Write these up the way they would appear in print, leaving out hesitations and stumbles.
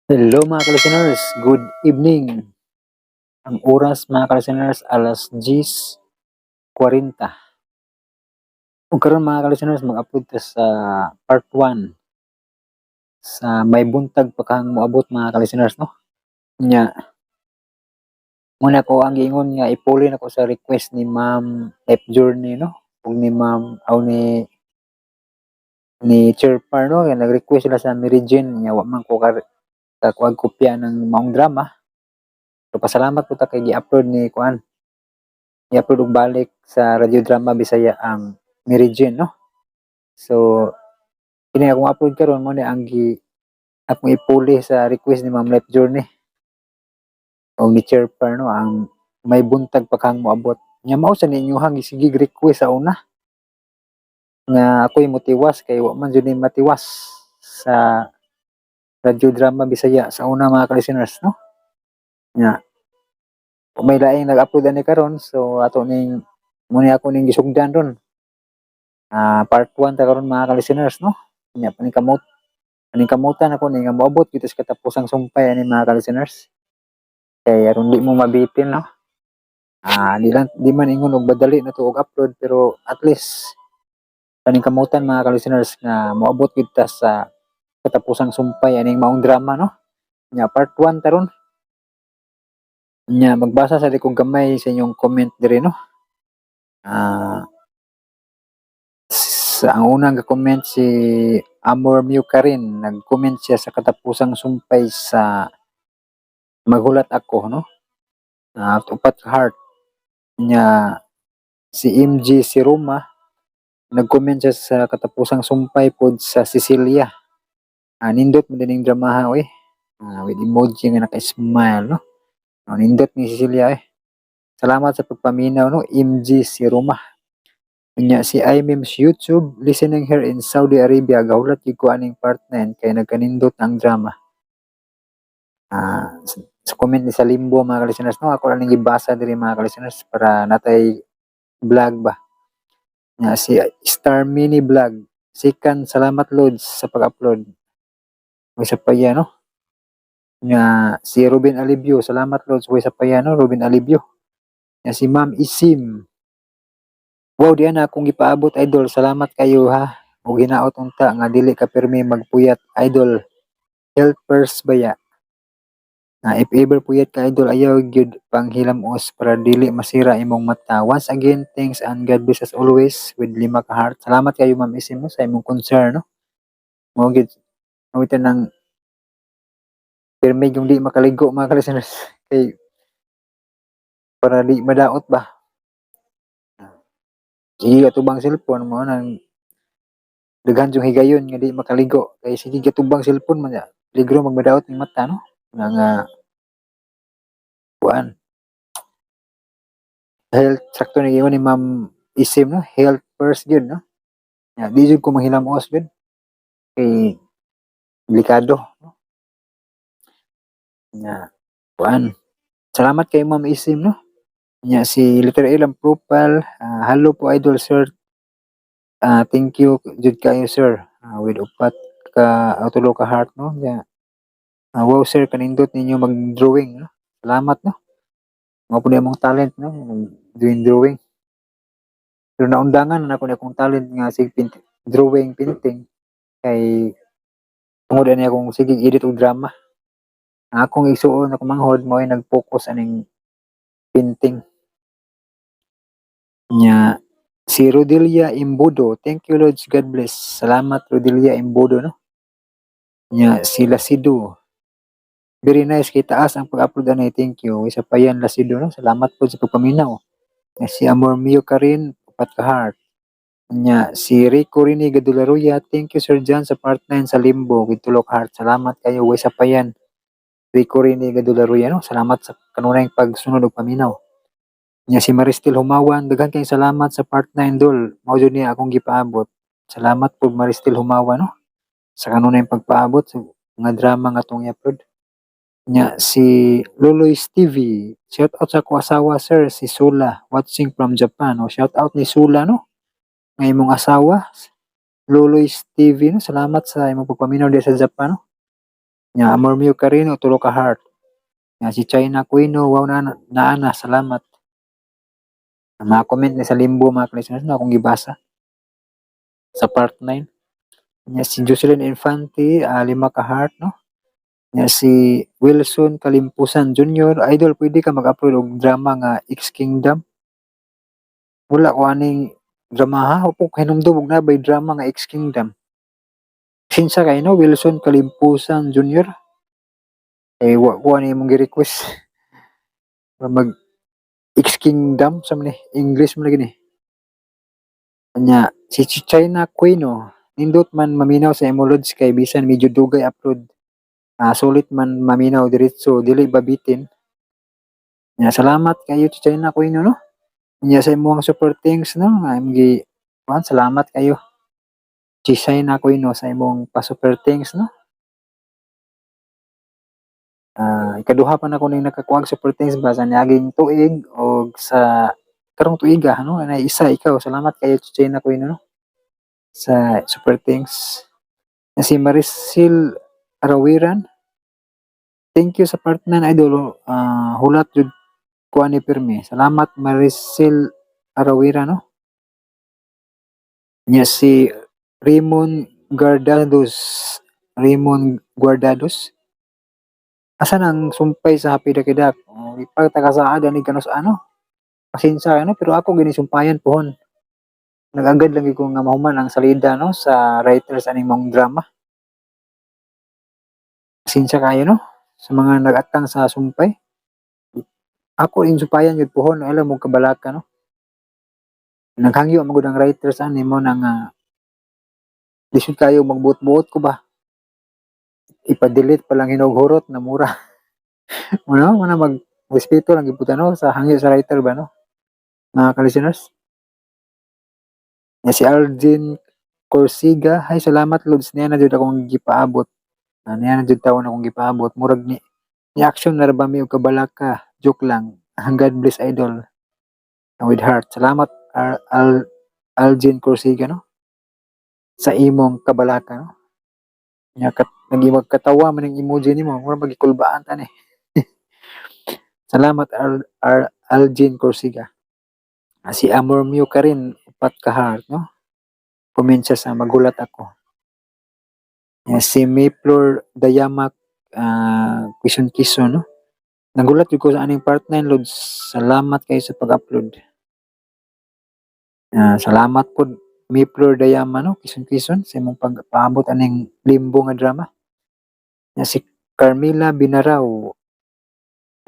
Hello, mga ka-listeners, good evening. Ang oras, mga ka-listeners, alas 10:40. Ug karon, mga ka-listeners, mag-upload ta sa part 1 sa May Buntag Pa Kang Moabot, mga ka-listeners, no. Nya muna ko ang giingon nga ipuli nako sa request ni Ma'am F Journey, no, ug ni Ma'am aw ni Chair Par, no, nga nag-request sila sa Mary Jane. Nya wa man ko kakuha kopya ng maong drama. So pasalamat po ta kay gi-upload ni kuan. Gi-upload og balik sa Radio Drama Bisaya ang Mary Jane, no. So kini akong upload karon mo ni ang gi akong ipuli sa request ni Ma'am Life Journey o ni Chair Par, no, ang May Buntag Pa Kang Moabot. Nya mao sa ninyo hang sige request sa una nga ako'y motiwas kay wa man jud ni matiwas sa Radio Drama Bisaya sa una, mga ka-listeners, no. Nya may laing nag-upload ani karon, so ato ning muni ako ning gisugdan ron. Part 1 ta karon, mga ka-listeners, no. Nya paningkamutan ako ni nga moabot gyud sa katapusang sumpay ani, mga ka-listeners. Kay aron di mo mabitin, no. Di lang di man ingon og madali na to og upload, pero at least paningkamutan, mga ka-listeners, nga moabot gyud ta sa katapusang sumpay aning maong drama, no. Nya part 1 ta ron. Nya magbasa sa kog gamay sa inyong comment diri, no. Sa ang unang ga-comment si Amor Karin, nag-comment siya sa katapusang sumpay sa Maghulat Ako, no. Upat ka heart. Nya si MG si Roma, nag-comment siya sa katapusang sumpay pod sa Cecilia. Nindot mo dining dramaha oy. With emoji nga naka-smile, no. Oh, nindot ni Cecilia eh. Salamat sa pagpaminaw, no, MG si Roma. Unya si iMems YouTube, listening here in Saudi Arabia, gahulat gyud ko aning part 9 kay nagkanindot ang drama. Sa comment ni sa Limbo, mga ka-listeners, no, ako lang ning gibasa diri, mga ka-listeners, para natay vlog ba. Nya si Star Mini Vlog, sikan salamat Lods sa pag-upload. May sa pa yan, no. Nga si Ruben Alibio, salamat Lods, way sa pa yan, no, Ruben Alibio. Nga si Ma'am Isim. Wow, di na akong gipaabot, idol. Salamat kayo ha. Ug hinaot unta nga dili ka pirmi magpuyat, idol. Health first baya. Na if ever puyat ka, idol, ayaw gyud panghilamos para dili masira imong mata. Once again, thanks and God bless us always with lima ka heart. Salamat kayo, Ma'am Isim, no, sa imong concern, no. Mao gyud mao nang pirmi yung di makaligo, mga ka-listeners, kay para di madaot ba. Sige atubang cellphone mo nang daghan yung higayon nga di makaligo kay sige gatubang cellphone man, peligro magmadaot ning mata, no, nga nga kuan, health, sakto ni ingon ni Ma'am Isim, no, health first gyud, no. Ya, di jud ko manghilamos gyud kay delikado, no. Nya kuan, salamat kay Ma'am Isim, no. Nya si Letter A lang profile, hello po idol sir. Thank you jud kayo sir, with upat ka tulo ka heart, no. Nya wow sir, kanindot ninyo mag-drawing, no. Salamat, no. Mao pud ni among talent, no, doing drawing. Pero naundangan na nako ni akong talent nga sig drawing, painting kay tungod ani akong sige edit og drama. Ang akong igsuon, akong manghod mao ay nag-focus aning painting. Nya si Rodelia Imbudo, thank you Lord, God bless. Salamat, Rodelia Imbudo, no. Nya si Lasido. Very nice kay taas ang pag-upload ani, thank you. Isa pa yan, Lasido, no. Salamat po sa pagpaminaw. Nya si Amor Mio Karin, upat ka heart. Nya si Rico Rini Gadularuya, thank you Sir John sa part 9 sa Limbo with tulo ka heart. Salamat kayo, isa pa yan. Rico Rini Gadularuya, no. Salamat sa kanunayng pagsunod og paminaw. Nya si Maristel Humawan, daghan kayong salamat sa part 9 dol. Mao jud niya akong gipaabot. Salamat po, Maristel Humawan, no, sa kanunayng pagpaabot sa mga drama nga atong i-upload. Nya si Loloy TV, shout out sa akong asawa sir, si Sula, watching from Japan. O shout out ni Sula, no. Nga imong asawa, Loloy TV, no. Salamat sa imong pagpaminaw diya sa Japan, no. Nya Amor Mio Carino, tulo ka heart. Nya si China Quino, wow na naa na, salamat. Ang mga comment ni sa Limbo, mga listeners, na akong gibasa sa part 9. Nya si Jocelyn Infante, lima ka heart, no? Nya si Wilson Kalimpusan Jr., "Idol, pwede ka mag-upload og drama nga X Kingdom?" Wala ko aning drama ha, opo hinumdum og naa bay drama nga X Kingdom. Pasensya kay no, Wilson Kalimpusan Jr. Eh, wa ko ani imong gi-request. Mag X Kingdom sa man ni, English man lagi ni. Nya si China Quino, "Nindot man maminaw sa imo, Lods, kay bisan medyo dugay upload. Sulit man maminaw diretso, dili ba bitin?" Nya salamat kayo, China Quino, no. Nya sa imong super thanks, no, nga imong gi kuan, salamat kayo. China Quino sa imong pa super thanks, no. Ikaduha pa na ko ning nakakuha og super thanks ba sa niaging tuig og sa karong tuiga, no, na isa ikaw. Salamat kayo, China Quino, no, sa super thanks. Na si Maricel Arawiran, "Thank you sa part 9, idol, hulat jud ko ani pirmi." Salamat, Maricel Arawira, no. Nya si Raymond Guardados, Raymond Guardados. "Asa nang sumpay sa Happy Dakidak?" Oh, ipagtakasaad ani kanus ano. Pasensya ano, pero ako gini sumpayan pohon. Nag-agad lang gyud ko nga mahuman ang salida, no, sa writers aning maong drama. Pasensya kayo, no, sa mga nag-atang sa sumpay. Ako ing sumpayan gyud pohon, alam mo kabalaka, no. Naghangyo man gud ang writers ani mo na nga lisod kayo magbuot-buot ko ba. Ipa-delete pa lang hinog hurot na mura. Ano, mo na mag respeto lang gyud no sa hangyo sa writer ba, no, mga ka-listeners. Ya si Arjun Corsiga, "Hay salamat, Lods, niya na jud akong gipaabot." Niya na jud tawon akong gipaabot. Murag ni action na ra ba mi og kabalaka? Joke lang. God bless, idol. With heart. Salamat, Al Algin Corsiga, no, sa imong kabalaka, no. Nya kat nagimag katawa man ang emoji nimo, murag magikulbaan ta ni. Salamat, Al, Al Algin Corsiga. Si Amor Mew ka rin, upat ka heart, no. Comment siya sa magulat ako. Ya, si Mayflor Dayamak Quezon Quezon, no. "Nagulat jud ko sa aning part 9, Lods. Salamat kayo sa pag-upload." Salamat pod, Mayflor Dayama, no, Quezon Quezon, sa imong pagpaabot aning Limbo nga drama. Ya, si Carmela Binaraw.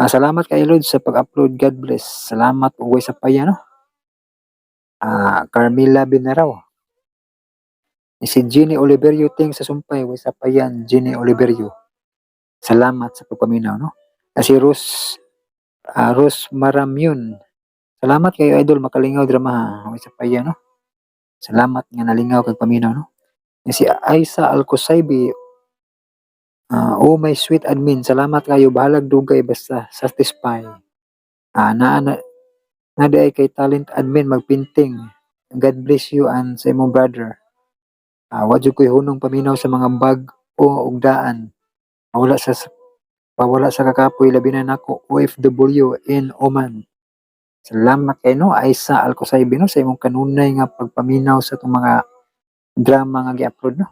"Salamat kay Lods sa pag-upload. God bless." Salamat ug way sapaya, no. Carmela Binaraw. Si Jenny Oliverio, "Thanks sa sumpay." Way sapayan, Jenny Oliverio. Salamat sa pagpaminaw, no. Si Rose Maramyun. "Salamat kayo, idol, makalingaw drama ha." Way sapayan, no. Salamat nga nalingaw kag paminaw, no. Si Aisa Alcosaibi, "Oh my sweet admin, salamat kayo, bahalag dugay basta satisfy." Naa na na ay kay talent admin magpinting. "God bless you and sa imong brother." "Wa jud ko'y hunong paminaw sa mga bag-o ug daan. Pawala sa kakapoy, labi na nako OFW in Oman." Salamat kay no, Aisa Alcosaibi, no, sa imong kanunay nga pagpaminaw sa atong mga drama nga gi-upload, no.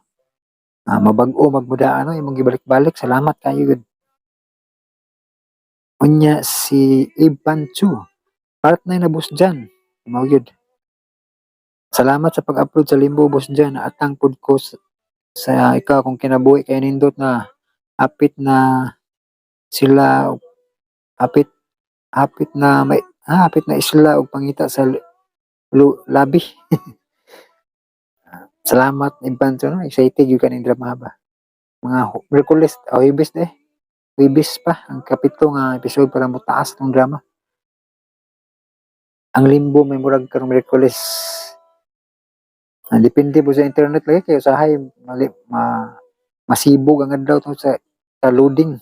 Mabag-o magmudaan, no, imong gibalik-balik. Salamat kayo gud. Unya si Ivan Chu. "Part 9 na, boss Jan." Mao gyud. "Salamat sa pag-upload sa Limbo, boss Jan. Atang pud ko sa ikaw kung kinabuhi kay nindot na apit na sila apit apit na may apit na isla og pangita sa labi." Salamat, Ivan Chu, no. Excited gyud ka ning drama ba. Mga Miyerkules o Huwebes eh. Huwebes pa ang kapito nga episode para motaas tong drama. Ang Limbo may murag karong Miyerkules. Depende po sa internet lagi kayo usahay mali, masibog ang adlaw tungod sa loading.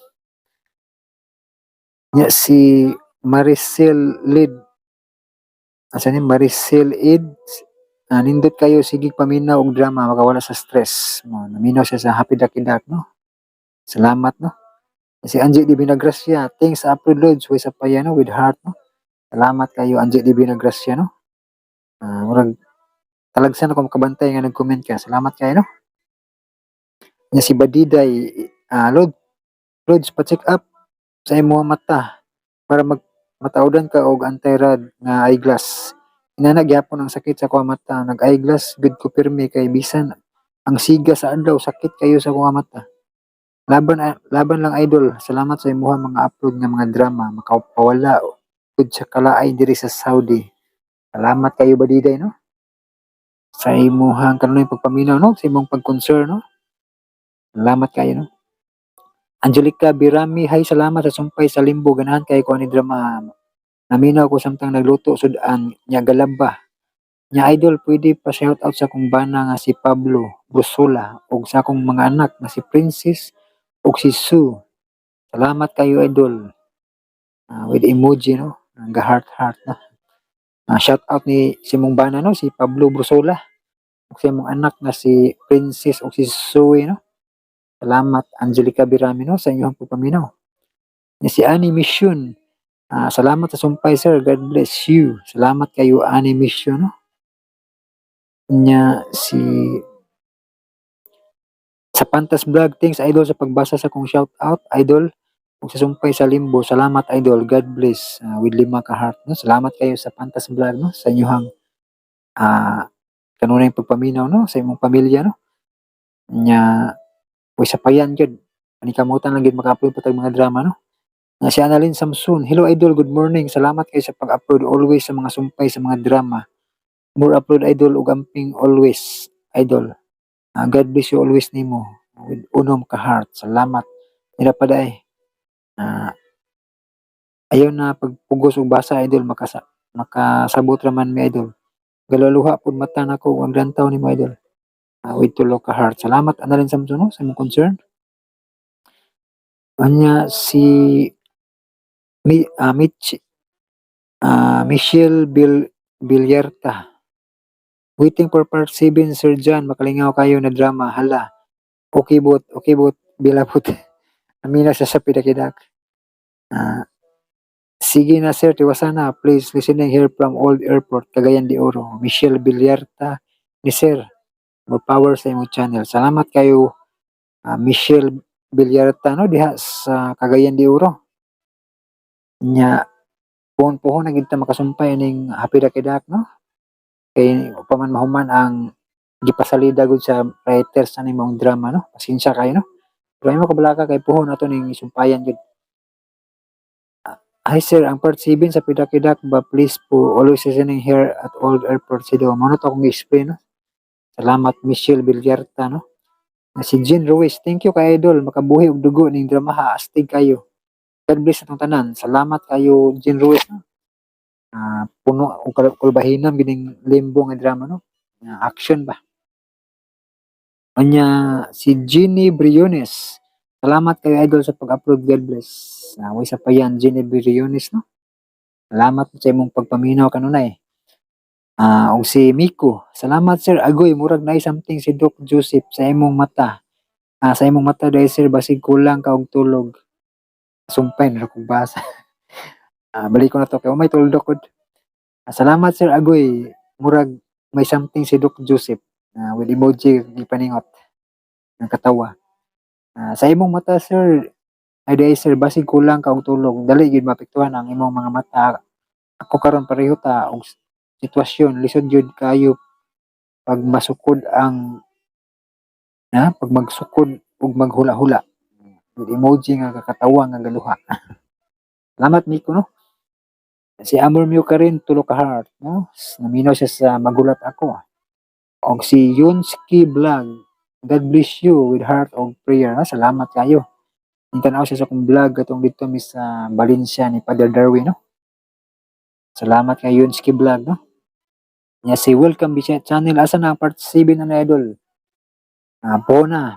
Nya si Maricel Lid. Asa ni Maricel Id? "Nindot kayo, sige paminaw og drama, makawala sa stress." Mo naminaw siya sa Happy Ducky Duck, no. Salamat, no. Si Angie Di Binagracia, "Thanks sa upload, Lods, way sa payano," with heart, no. Salamat kayo, Angie Di Binagracia, no. Murag talagsan ako makabantay nga nag-comment ka. Salamat kayo, no. Nya si Badiday, "Lods, pa-check up sa imong mata para mag mataudan ka og anti-rad nga eyeglass. Inana gyapon ang sakit sa akong mata, nag eyeglass gud ko pirmi kay bisan ang siga sa adlaw sakit kayo sa akong mata. Laban laban lang, idol. Salamat sa imuha mga upload nga mga drama, makapawala pud sa kalaay diri sa Saudi." Salamat kayo, Badiday, no. Sa imuhang kanunay pagpaminaw, no, sa imong pag-concern, no. Salamat kayo, no. Angelica Birami, "Hi, salamat sa sumpay sa Limbo. Ganahan kay ko ani drama. Naminaw ko samtang nagluto sudan nya galaba. Nya idol, pwede pa shout out sa akong bana nga si Pablo Brusola ug sa akong mga anak nga si Princess ug si Sue. Salamat kayo, idol." With emoji, no, ang heart heart, no. Shout out ni si mong bana, no, si Pablo Brusola ug sa imong anak nga si Princess ug si Sue, no. Salamat, Angelica Birami, no, sa inyong pagpaminaw. Nya si Annie Mission, "Salamat sa sumpay, sir. God bless you." Salamat kayo, Annie Mission, no. Nya si sa Pantas Vlog, "Thanks, idol, sa pagbasa sa akong shout out, idol, ug sa sumpay sa Limbo. Salamat, idol. God bless," with lima ka heart, no. Salamat kayo sa Pantas Vlog, no, sa inyong kanunay pagpaminaw, no, sa imong pamilya, no. Nya uy sa payan gyud panikamutan lang gyud maka-upload pa tag mga drama, no. Nga si Annalyn Samson, "Hello idol, good morning. Salamat kayo sa pag-upload always sa mga sumpay sa mga drama. More upload, idol, ug amping always, idol. God bless you always nimo," with unom ka heart. Salamat. Nila pa day. Ayaw na pagpugos og basa, idol, makasabot ra man mi, idol. Galaluha pud mata nako ang lantaw nimo, idol. With tulo ka heart. Salamat, Annalyn Samson, no, sa imong concern. Anya si Mi, ah, Mitch, Michelle Villarta. "Waiting for part 7, Sir John. Makalingaw kayo na drama. Hala. Okay bot, okay bot, bilabot." Amina siya sa pidakidak. "Sige na sir, tiwasan na. Please, listening here from Old Airport, Cagayan de Oro. Michelle Villarta ni sir. More power sa imong channel." Salamat kayo, Michelle Villarta, no, diha sa Cagayan de Oro. Nya puhon-puhon na gid ta makasumpay ning Happy Dakidak, no? Kay pa man mahuman ang gipasalida gud sa writers sa nimong drama, no. Pasensya kayo, no. Pero imo kabalaka kay puhon ato ning isumpayan gud. "Hi sir, ang part 7 sa Pidakidak ba, please po. Always listening here at Old Airport Sido." Mao na to akong gi-explain, no. Salamat, Michelle Villarta, no. Na si Jean Ruiz, "Thank you kay idol, makabuhi og dugo ning drama ha, astig kayo. God bless atong tanan." Salamat kayo, Jean Ruiz, no. Puno og kulbahinam gining Limbo nga drama, no. Action ba. Anya si Jenny Briones, "Salamat kayo, idol, sa pag-upload. God bless." Way sa payan, Jenny Briones, no. Salamat sa imong pagpaminaw kanunay. Og si Miko, "Salamat, Sir Agoy, murag naay something si Doc Joseph sa imong mata. Sa imong mata dahil sir, basig kulang ka og tulog." Sumpay na kog basa. Balik ko na to kay may tuldok gud. "Salamat, Sir Agoy, murag may something si Doc Joseph," with emoji gipaningot ng katawa. "Sa imong mata sir, ay diay sir, basig kulang ka og tulog, dali gyud maapektuhan ang imong mga mata. Ako karon pareho ta og sitwasyon, lisod gyud kayo pag masukod ang pag magsukod ug maghula-hula," with emoji nga kakatawa nga galuha. Salamat, Miko, no. Si Amor Mew ka rin, tulo ka heart, no. Naminaw siya sa Magulat Ako. Og si Yunski Vlog, "God bless you," with heart og prayer. No? Salamat kayo. Tanaw siya sa akong vlog atong dito mi sa Valencia ni Father Darwin, no. Salamat kay Yunski Vlog, no. Nya si Welcome Bisaya Channel, "Asa na ang part 7 na, idol?" Po na.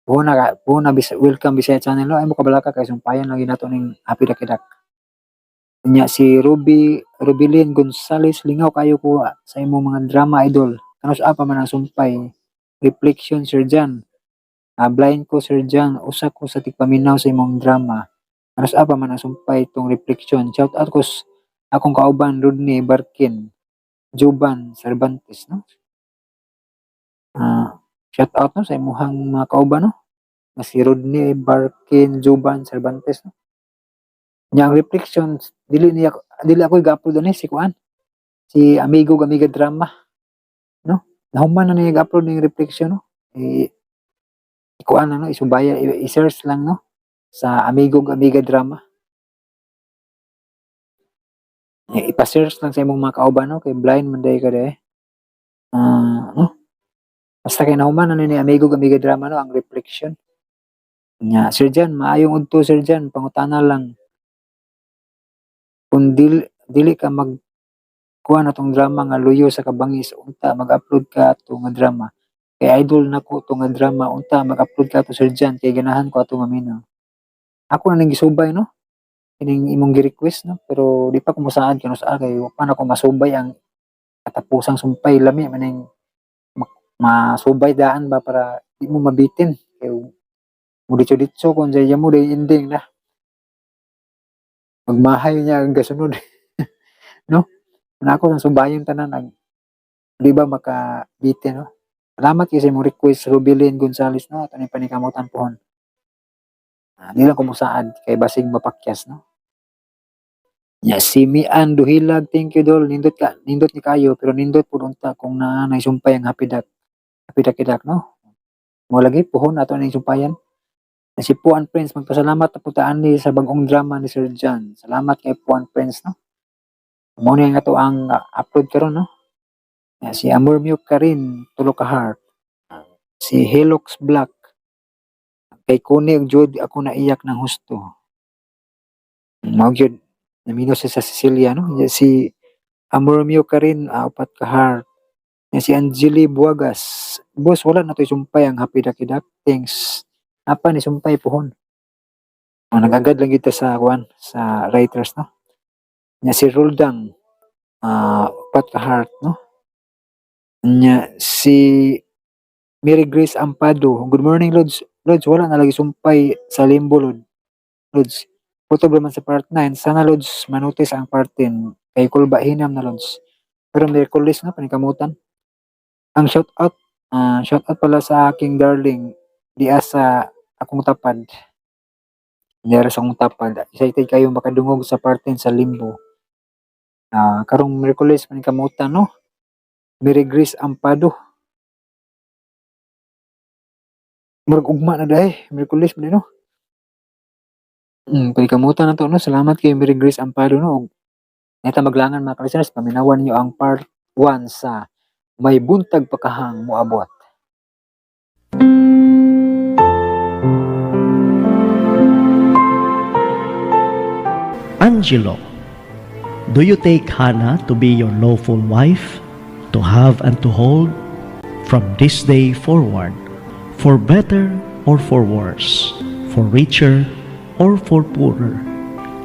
Po na ka, po na Welcome Bisaya Channel, no. Ay mo kabalaka kay sumpayan lang ginato ning Happy Dakidak. Nya si Ruby Rubilin Gonzales, "Lingaw kayo ko sa imong mga drama, idol. Kanus-a pa man ang sumpay. Reflection, Sir John." Blind ko, Sir John, usa ko sa tigpaminaw sa imong drama. Anos pa man ang sumpay itong reflection. Shout out ko akong kauban Rodney Barkin, Juban Cervantes, no? Shout out, no, sa imuhang mga kauban, no? Nga si Rodney Barkin, Juban Cervantes, no? Nya ang reflection dili niya, dili ako ga-upload ani si kuan. Si Amigo Amiga Drama, no? Nahuman na niya ga-upload ning reflection, no? Eh, ikuan na, no, isubaya, i-search lang, no, sa Amigo Amiga Drama. Eh, ipa-search lang sa imong mga kauban, no, kay blind man day ka day. No? Basta kay nahuman na ni Amigo Amiga Drama, no, ang reflection. Nya, Sir Jan, maayong udto, Sir Jan, pangutana lang. Kung dili ka mag kuha na tong drama nga Luyo sa Kabangis, unta mag-upload ka ato nga drama. Kay idol nako to nga drama, unta mag-upload ka ato, Sir Jan, kay ganahan ko ato maminaw. Ako na ning gisubay, no, kining imong gi-request, no, pero di pa ko mosaad kung saa kay wa pa nako masubay ang katapusang sumpay. Lami man ning masubay daan ba para di mo mabitin kay mo ditso-ditso kung jaya mo day ending na magmahay niya ang gasunod, no. Na ako sa subayon tanan ang di ba makabitin, no. Salamat kay sa imong request, Rubilin Gonzales, no. Ato ni panikamutan pohon. Di lang ko mosaad kay basig mapakyas, no. Ya, si Mian Duhilag, thank you, dol. Nindot ka, nindot ni kayo, pero nindot pud unta kung naa nay sumpay ang Happy Duck. Happy Duck Duck, no. Mo lagi puhon ato ning sumpayan. Si Puan Prince, magpasalamat na po taan ni sa bagong drama ni Sir John. Salamat kay Puan Prince, no. Mo ni nga to ang upload karon, no. Ya, si Amor Mute Karin, tulo ka heart. Si Helix Black, kay Kuni ug Jude ako naiyak ng husto. Mao gyud namino siya sa Cecilia, no. Ya, si Amor Mute Karin, upat ka heart. Ya, si Angeli Buagas, boss, wala na to'y sumpay ang Happy Ducky Duck. Thanks. Apa ni sumpay pohon. Nagagad lang kita sa kuan sa writers, no. Nya si Roldang, upat ka heart, no. Nya si Mary Grace Ampado, good morning, Lods. Lods, wala na lagi sumpay sa Limbo, Lod. Lods, photo man sa part 9. Sana, Lods, manotice ang part 10. Kay kulba hinam na, Lods. Pero Miyerkules na panikamutan. Ang shout out pala sa aking darling diya sa akong tapad. Diya sa akong tapad. Excited kayo makadungog sa part 10 sa Limbo. Karong Miyerkules panikamutan, no. Mary Grace Ampado. Murag ugma na dahi, Miyerkules man, no. Panikamutan na to, no. Salamat kay Mary Grace Ampado, no. Neta maglangan, mga listeners, paminawan niyo ang part 1 sa May Buntag Pakahang Moabot. Angelo, do you take Hannah to be your lawful wife, to have and to hold from this day forward, for better or for worse, for richer or for poorer,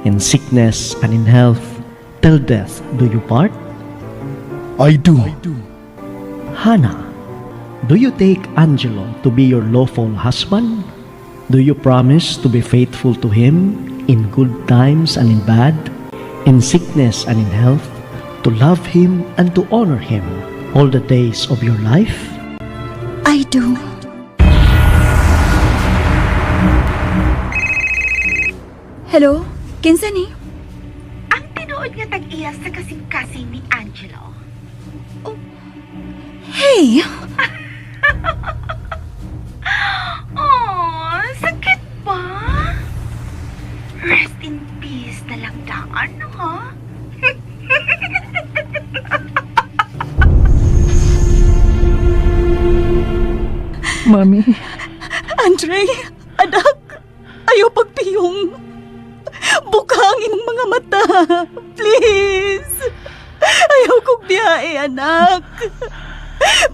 in sickness and in health, till death do you part? I do. Hannah, do you take Angelo to be your lawful husband? Do you promise to be faithful to him in good times and in bad, in sickness and in health, to love him and to honor him all the days of your life? I do. Hello? Kinsa ni? Ang tinuod nga tag-iya sa kasing-kasing ni Angelo. Oh. Hey! Oh, sakit ba? Rest in peace na lang daan, ha? Mami, Andre, anak, ayaw pagpiyong. Buka ang imong mga mata. Please. Ayaw kong biyahe, anak.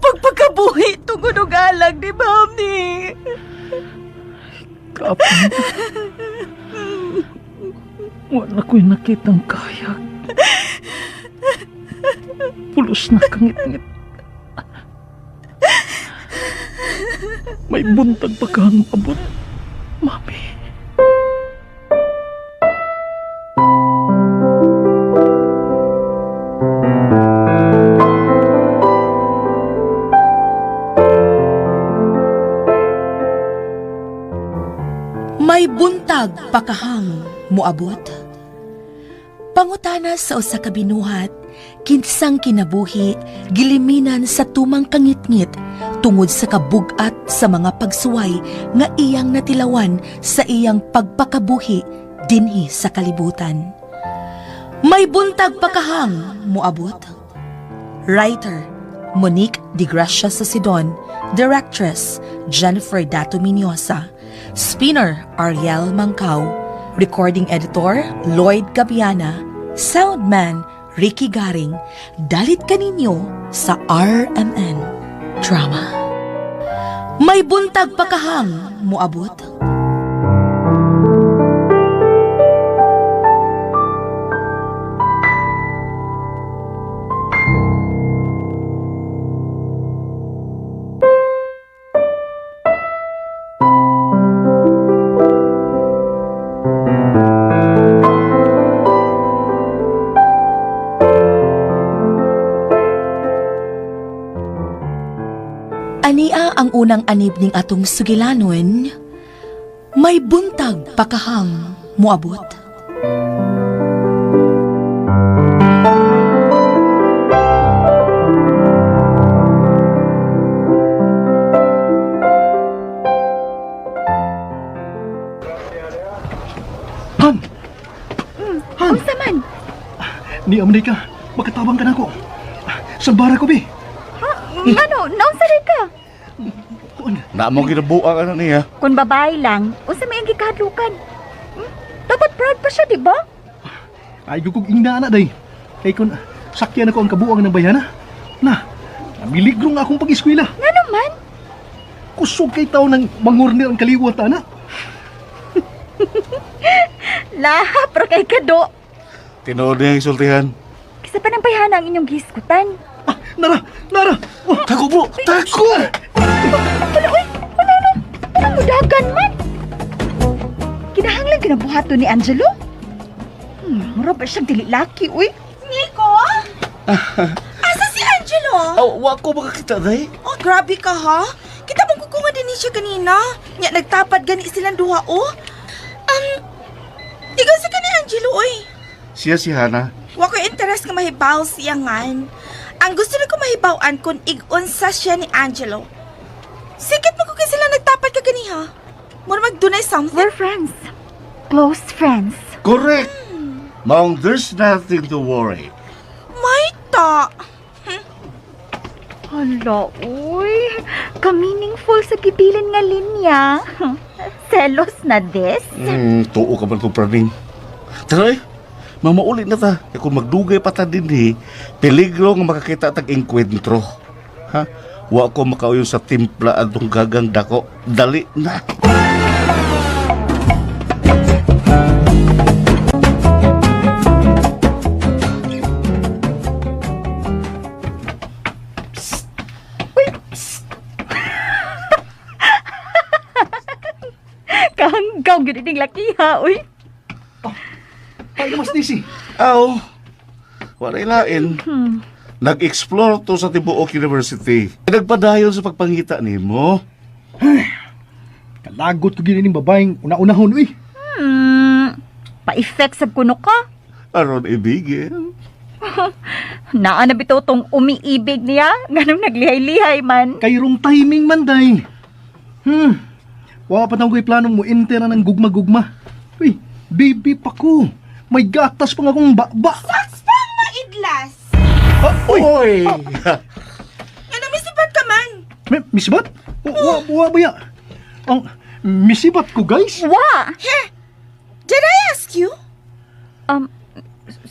Pagpagkabuhi tungod og alag ni Mami. Kapon. Wala ko'y nakitang kayag. Pulos na kangit-ngit. May buntag pa kang abot, Mami. May buntag pakahang moabot. Pangutana sa usa ka binuhat, kinsang kinabuhi giliminan sa tumang kangitngit tungod sa kabugat sa mga pagsuway nga iyang natilawan sa iyang pagpakabuhi dinhi sa kalibutan. May buntag pakahang moabot. Writer, Monique De Gracia Sasidon. Directress, Jennifer Dato Miniosa. Spinner, Ariel Mangkau. Recording Editor, Lloyd Gabiana. Soundman, Ricky Garing. Dalit kaninyo sa RMN Drama. May buntag pakahang moabot. Ania ang unang anib ning atong sugilanon, may buntag pakahang moabot. Han! Han! Unsa man? Ni Amday ka, makatabang ka na ako. Salbara ko, bi. Ngano, naunsa rin ka? Kuan, Na mo ginabuang ano niya. Kung babae lang, unsa may ang gikahadlukan? Dapat proud pa siya, di ba? ay gugug ingna na day. Kay kun sakyan ako ang kabuang ng bayana. Na, namiligro nga akong pag-eskwela. Ngano man? Kusog kay tao ng mangurnir ang kaliwat ana. Lahap ra kay kado. Tinuod niya ang isultihan. Kisa pa ng bayhana ang inyong gihiskutan. Ah, nara, nara. Oh, Tako bro! Tako! Wala, uy! Wala na! Wala mo dagan man! Kinahanglan kinabuhato ni Angelo? Mura ba siyang dili laki, uy? Nico? Asa si Angelo? Aw, wa ko makakita day. Oh, grabe ka ha. Kita mong kukunga din ni siya kanina. Nya nagtapad gani silang duha oh. Ikaw sa kani Angelo oy. Siya si Hana. Wa ko interest nga mahibaw siya ngan. Ang gusto na ko mahibaw-an kung ig-unsa siya ni Angelo. Sikit mo ko kay sila nagtapad ka kaniha. Mura magdunay something. We're friends. Close friends. Correct! Maong there's nothing to worry. May ta. Hala, uy. Ka-meaningful sa gibilin nga linya. Selos na this? Tuo ka man kong praning. Tara eh, mamaulit na ta. Kaya kung magdugay pa ta din eh, peligro nga makakita tag engkwentro. Ha? Wa ko makauyon sa timpla atong gagang dako. Dali na. Kahanggaw gyud ining lakiha, uy. Ay, mas disi. Aw, walay lain. Nag-explore to sa Tibuok University. Nagpadayon sa pagpangita nimo. Kalagot ko gini ning babaeng una-unahon, uy. Pa-effect sab kuno ka. Aron ibigin. Naa na bitaw tong umiibig niya, nganong naglihay-lihay man. Kay rong timing man day. Wa pa taong ko'y planong mo enter na ng gugma-gugma. Uy, baby pa ko. May gatas pa nga akong ba-ba. Pang maidlas. Ah, uy, Oy! Ano misipat ka man? Misibat? Wa, wa ba ya? Ang misibat ko, guys. Wa! Did I ask you?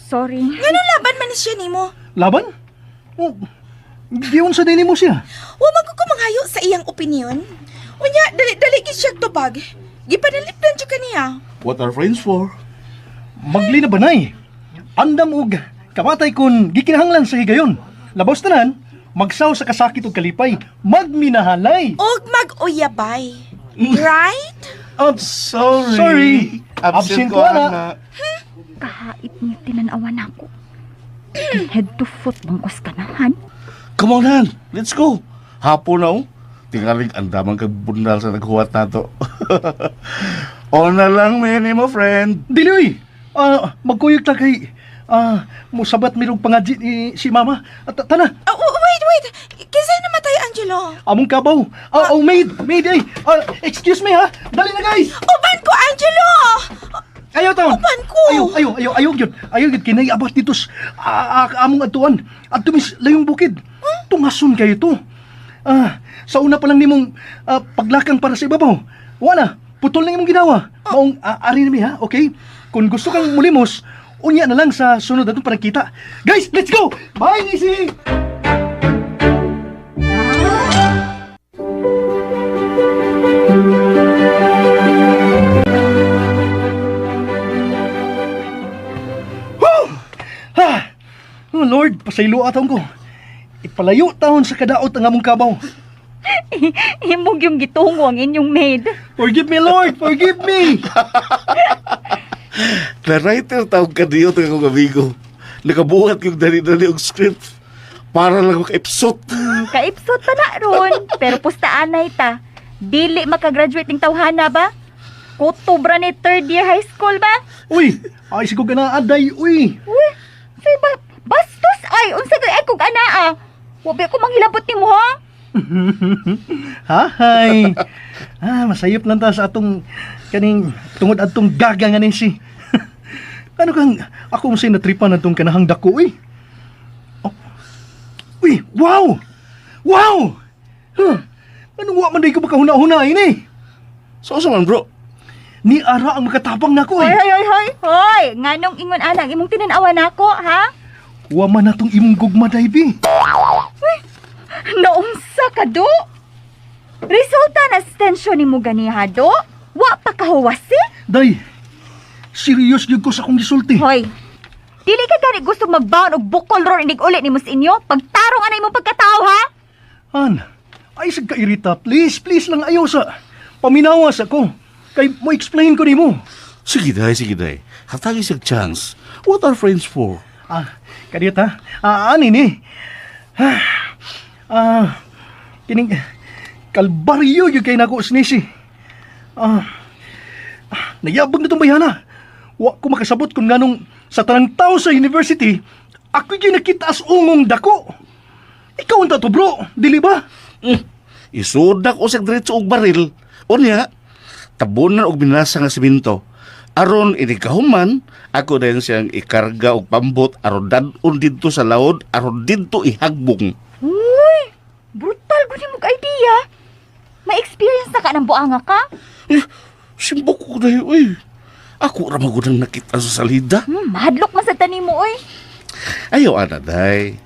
Sorry. Ngano laban man ni siya nimo? Laban? Oh, giyon sa dili mo siya. Wa man ko kumanghayo sa iyang opinion. Unya, dali-dali gid siya tubag. Gipanalipdan siya kaniya. What are friends for? Magli na banay. Andam og kamatay kun gikinahanglan sa higayon. Labaw sa tanan, Magsaw sa kasakit ug kalipay, magminahalay. Og mag-uyabay. Right? Sorry. Sorry. Absent ko, ana. Kahait niya tinanawan ako. Head to foot bangkos ka na, Han. Come on, Han. Let's go. Hapon na, oh. Tingaling ang damang kagbundal sa naghuwat nato. On na lang, many mo, friend. Dili oy. Magkuyog ta kay musabat mirog pangadji ni si mama. At tana, Oh, wait, wait. Kinsa namatay, Angelo? among kabaw. Oh, maid, maid ay. Excuse me ha. Dali na guys. Uban ko, Angelo! Ayaw taon. Uban ko. Ayaw, ayaw, ayaw, ayaw gyud. Ayaw gyud kinay abot dito sa among atuan. Adto mis layong bukid. Tungason kayo to. Sa una pa lang nimong paglakang para sa ibabaw. Wala, putol na imong ginawa. Maong ari nami ha, okay? Kung gusto kang mulimos, unya na lang sa sunod atong panagkita. Guys, let's go! Bye, Nisi! Ha! Oh, Lord, pasaylo ataon ko. Ipalayo taon sa kadaot ang among kabaw. Himog yung gitungo ang inyong maid. Forgive me, Lord! Forgive me! Na writer tawag ka diyo akong amigo. Nakabuhat yung dali-dali og script para lang maka-episode. Kaipsot pa na ron. Pero pustaanay ta. Dili makagraduate ng tawhana ba? Kutubra ni third year high school ba? Uy! Ay, sigo ka na, aday! Uy! Uy, say ba, bastos ay, unsa gay ay kog anaa. Wa ba ko manghilabot nimo ha? Hahay! Masayop lang ta sa atong kaning tungod atong gaga nga ni si. Ano kang ako mo say natripan atong kanahang dako uy. Oh. Uy, wow! Wow! Huh. Anong wa man day ko makahuna-huna ini? So, sa man, bro? Ni ara ang makatapang nako Hoy, eh. hoy, hoy, hoy, hoy. Nganong ingon ana ang imong tinan-awan nako, ha? Wa man atong imong gugma daybi. Naunsa ka do? Resulta na stensyon nimo ganiha do? Wa pa kahuwasi? Day, serious gyud ko sa akong gisulti. Hoy. Dili ka gani gusto magbaon og bukol ron inig uli nimo sa inyo? Pagtarong anay imong pagkatao ha? Han, ay sa kairita, please, please lang ayaw sa paminawas ako. Kay mo explain ko nimo. Sige, day, sige, day. Hatagi siyang chance. What are friends for? Kadiyot ha. Ani ni. Ah, kining kalbaryo yung kay nako sinisi. Ah, nayabag na itong bayana. Wa ko makasabot kung nganong sa tanang tao sa university, ako yung nakita as ungong dako. Ikaw ang tato bro, dili ba? Isudak o siyang diretso og baril. Unya, tabunan og binasa nga simento. Aron inikahuman, ako din siyang ikarga og pambot aron dadon didto sa laod, aron didto ihagbong. Uy, brutal gud nimo idea. May experience na ka ng buanga ka? Eh, simbok ko dahil, uy. Ako ra magud ang nakita sa salida. Mahadlok man sa tanimo oy. Ayaw, ana, day.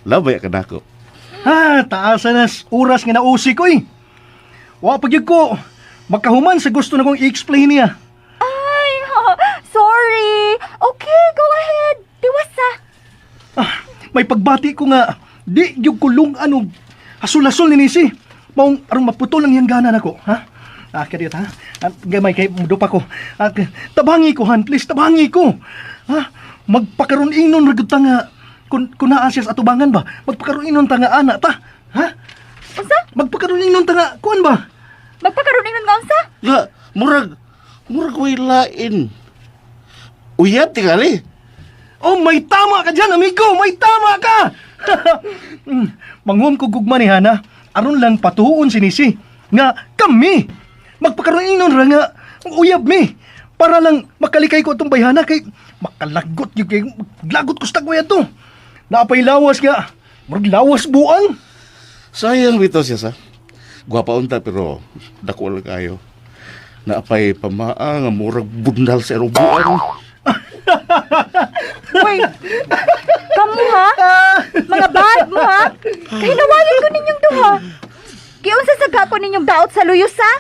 Labay ka nako. Ha, taasan na oras nga nausi ko eh. Wa pag yun ko, makahuman sa gusto na kong i-explain niya. Ay, sorry. Okay, go ahead. Tiwasa. May pagbati ko nga, di yung kulong ano, hasul-hasul ni Nisi. Maong aron maputol ang iyang gana nako, ha? Kadiyot ha? Gamay kay mudo pa ko. Tabangi ko han, please, tabangi ko. Ha? Magpakaroon inon ra gyud ta nga kun naa siya sa atubangan ba? Magpakaroon inon ta nga ana ta. Ha? Unsa? Magpakaroon inon ta nga kuan ba? Magpakaroon ingon nga unsa? Nga, murag way lain. Uyab, tingali. Oh, may tama ka dyan, amigo! May tama ka! Manghom ko gugma ni Hana, aron lang patuon si Nisi, nga kami, magpakaroon inon ra nga, uyab mi, para lang makalikay ko atong bayhana kay makalagot yung kay, lagot ko sa tagway ato. Naapay lawas nga, murag lawas buang. Sayang bitaw siya sa. Gwapa unta pero dako lang kayo. Naapay pamaa nga murag bundal sa erobuan. Uy. Kamu ha? Mga bad mo ha? Kahinawayan ko ninyong duha. Giunsa sa gako ninyong daot sa luyos ha?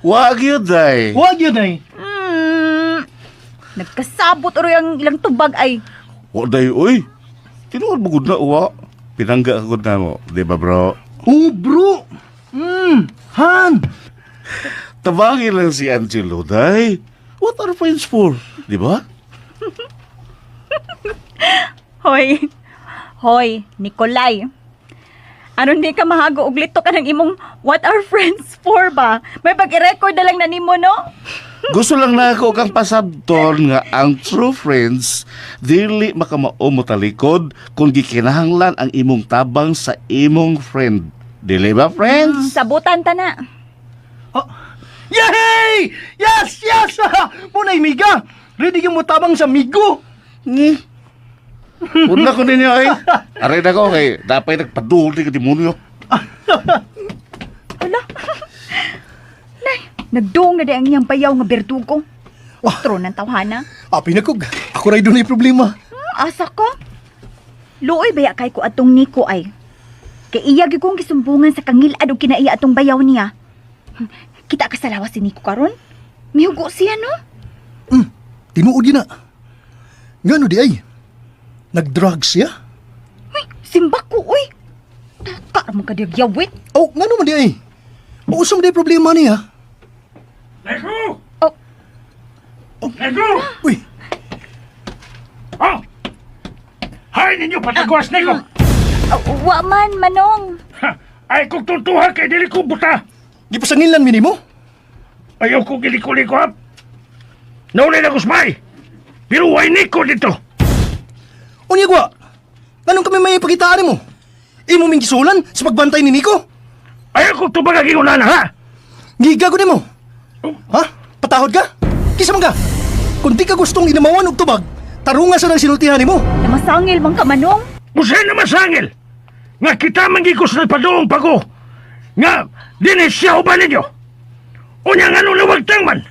Wag yun, day. Huwag yun ay. Nagkasabot oroy ang ilang tubag ay. Wa day, uy. Tinuod mo gud na, wa. Pinangga ako na mo, di ba bro? Oh, bro. Han. Tabangin lang si Angelo, day. What are friends for? Di ba? Hoy. Hoy, Nikolay. Aron di ka mahago og lito ka ng imong what are friends for ba? May pag-i-record na lang na nimo, no? Gusto lang na ako kang pasabton nga ang true friends dili makamao mo talikod kung gikinahanglan ang imong tabang sa imong friend. Dili ba, friends? Sabutan ta na. Oh. Yay! Yes, yes! Muna miga. Ready yung mutabang sa migo. Ni. Una ko ninyo ay. Aray na ko kay dapat nagpaduli ka demonyo. Hala. Nay, nagduong na di ang iyang bayaw nga berdugo. Otro ng tawhana. Api na kog. Ako ray dunay problema. Asa ko? Luoy baya kay ko atong Nico ay. Kay iya gyud kong gisumbungan sa kangilad og kinaiya atong bayaw niya. Kita ka sa lawas si Nico karon? Mihugo siya no? Tinuod yun na. Ngano di ay? Nag-drugs siya? Uy, simba ko uy. Taka ra man ka diag yawit. Oh, ngano man di ay? Usam di problema niya. Neko! Oh. Neko! Uy, Oh! Hay ninyo patagwas, Neko! Wa man manong. Ha! Ay kung tuntuhan kay dili ko buta! di pa sangilan minimo? Ayaw ko giliko-liko ha! Nauli na kusmay! Pero way Neko dito! Unya gwa. Anong kami may ipakitaan mo? Imo ming gisulan sa pagbantay ni Nico? Ayaw ko tubag ang ingunan, ha? Giga ko nimo. Ha? Patahod ka? Kisa man ka? Kung di ka gustong inamawan og tubag, tarunga sa nang sinultihan nimo. Namasangil man ka manong. Usain na masangil! Nga kita manggigos na padoong pago! Nga, dinis siya uban ninyo! Unya nga nung lawagtang man!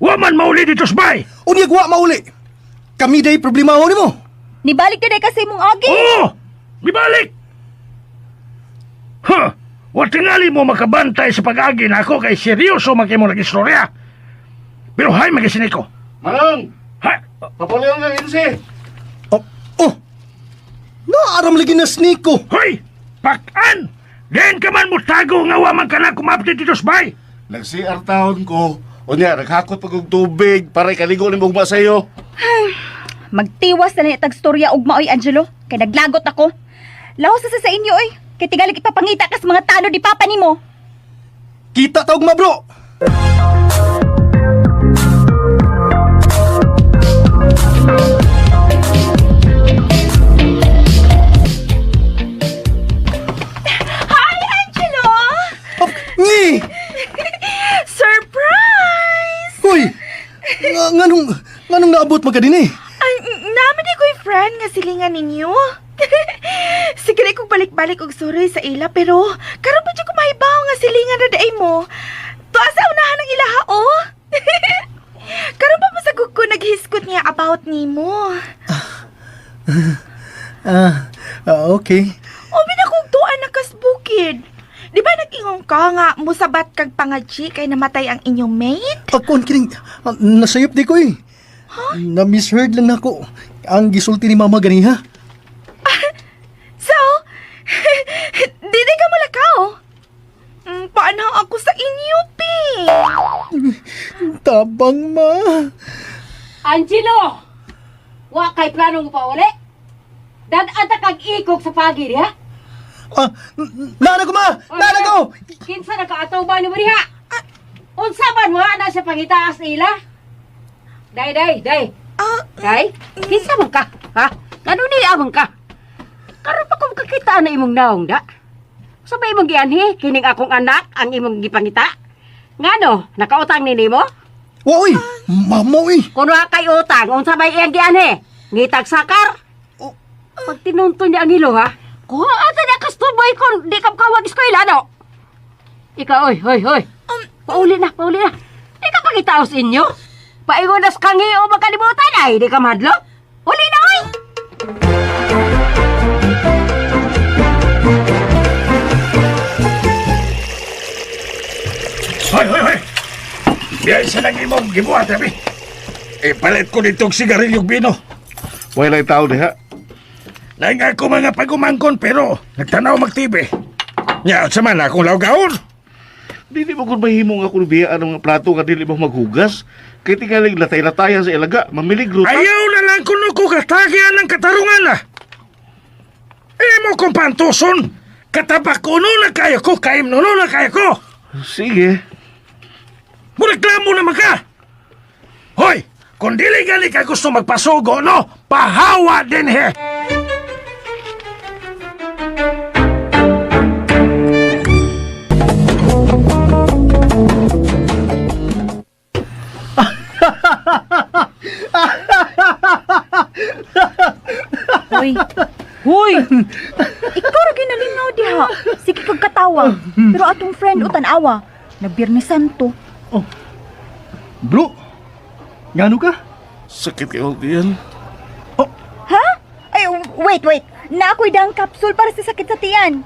Wa man mauli dito sabay! Unya gwa mauli. Kami day problema nimo. Nibalik na day kasi imong agi. Oo! Gibalik! Huh! Wa tingali mo makabantay sa pag-agi na ako kay seryoso man kay mo nag-istorya. Pero hay magisinig ko. Manong, Ha! papuliw nga insi. Oh, oh. Naaram lagi na si Nico. Hoy! Pakan! Diyan ka man mo tago nga wa man ka na kumapit dito sabay! Nag-CR taon ko. Unya, naghakot pag og tubig para ikaligo ni ugma sa iyo. Magtiwas na lang itag storya og maoy Angelo kay naglagot ako. Laos na sa inyo oy. Kay tingalig ipapangita kas mga tano di papa nimo. Kita taog ma bro. Hi, Angelo! Oh, ngi. Surprise! Hoy. Nga, nganong nganong naabot man ka din eh? Ay, naman di ko'y friend nga silingan ninyo. Sige na kong balik-balik og suroy sa ila pero karon pa jud ko mahibaw nga silingan na daay mo. Tuwa sa unahan ng ilaha oh. Karon pa masagog ko naghiskot niya about nimo. Ah, ah, okay. O binakong tuan na kas bukid. Di ba nag-ingon ka nga musabat kag pangadji kay namatay ang inyong mate? Ako ang kining, nasayop di ko eh. Na misheard lang nako ang gisulti ni mama ganiha. So, di ka mulakaw. Paano ako sa inyo, pi? Tabang ma. Angelo! Wa kay plano mo pa uli? Dad-ata kag ikog sa pagi diha? Ah, nana ko ma! Nana ko! Kinsa nakaataw ba nimo diha? Unsa man wa na siya pangitaas nila? Day, day, day. Ah, Day, kinsa man ka? Ha? Ngano ni amang ka? Karon pa ko makakita na imong naong da. Sa ba imong gianhi kining akong anak ang imong gipangita? Ngano, nakautang ni nimo? Wa oy, mama oy. Kung wa kay utang, unsa may iyang gianhi? Ngitag sakar? Oh. Pag tinunto niya ang ilo, ha? Kuha ata niya kastuboy kung di ka kawag eskwela, no? Ikaw, oy, oy, oy. Pauli na, pauli na. Di ka pangitaos inyo. Paingon nas kangi o magkalimutan, ay, di ka madlo. Uli na, oy! Hoy, hoy, hoy! Biyay sa lang imong gibuhat, abi. Ipalit ko nitong sigarilyong bino. Wala tao diha. Naing ako mga pagumangkon pero nagtanaw mag-TV. Nya, sa man akong lawgaon. Dili mo kung mahimo nga kung biyaan ang mga plato nga dili mo maghugas. Kay tingaling latay-latayan sa ilaga, mamiligro ta. Ayaw na lang kuno ko katagian ng katarungan na. Imo kong pantuson. Katabak ko na kayo ko, kaim no na kayo ko. Sige. Mureklamo naman ka. Hoy, kung dili gali ka gusto magpasugo, no? Pahawa din he. Hoy. Hoy. Ikaw ra ginalingaw diha. Sige kag katawa. Pero atong friend utan-awa. Nagbirni Santo. Bro, ngano ka? Sakit kayo diyan. Ha? Ay, wait, wait. Na ako'y dang capsule para sa sakit sa tiyan.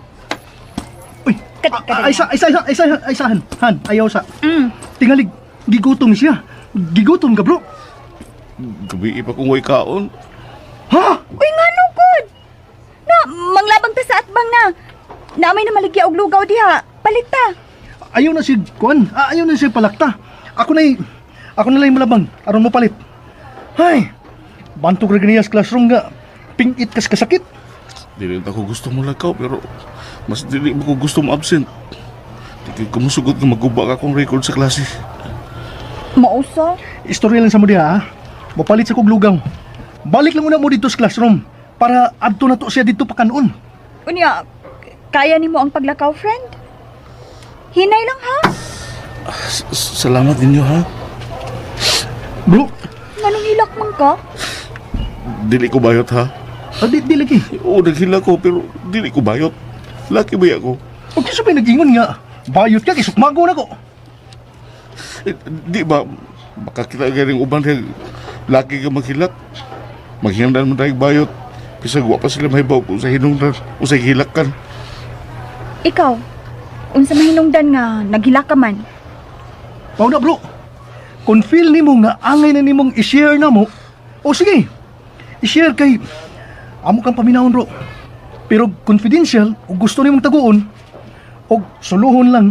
Uy, Kadali. ay sa, ay sa, ay sa, ay sa, han, han, ayaw sa. Mm. Tingalig, gigutom siya. Gigutom ka, bro. Gabi pa kung way kaon. Ha? Uy, ngano gud? Na, manglabang ta sa atbang na. Na may namaligya og lugaw diha. Palit ta. Ayaw na si Kuan. Ah, ayaw na si Palakta. Ako na lang malabang. Aron mo palit. Hay, bantog ra ganiya sa classroom nga. Pingit kas kasakit. Dili na ko gusto mo lakaw pero mas dili mo ko gusto mo absent. Di ko musugot nga maguba ka akong record sa klase. Mausa. Istorya lang sa mo diha, ha? Mopalit sa kog lugaw. Balik lang una mo dito sa classroom para adto na to siya dito pakanon. Unya, kaya nimo ang paglakaw, friend? Hinay lang ha. Salamat ninyo ha. Bro, Nganong hilak man ka? Dili ko bayot ha. ah, di lagi. Oo, naghila ko pero dili ko bayot. Laki ba ako? Huwag ka sabay nag-ingon nga. Bayot ka, kisukmago na ko. Eh, di ba, makakita galing uban kay laki ka maghilak. Maghindan mo tayong bayot. Bisag wa pa sila mahibaw kung sa hinungdan o sa hilak kan. Ikaw, unsa mahinungdan nga naghilak ka man? Mao na bro. Kung feel nimo nga angay na nimong i-share na mo, o sige, i-share kay amo kang paminawon bro. Pero confidential, o gusto nimong taguon, o suluhon lang,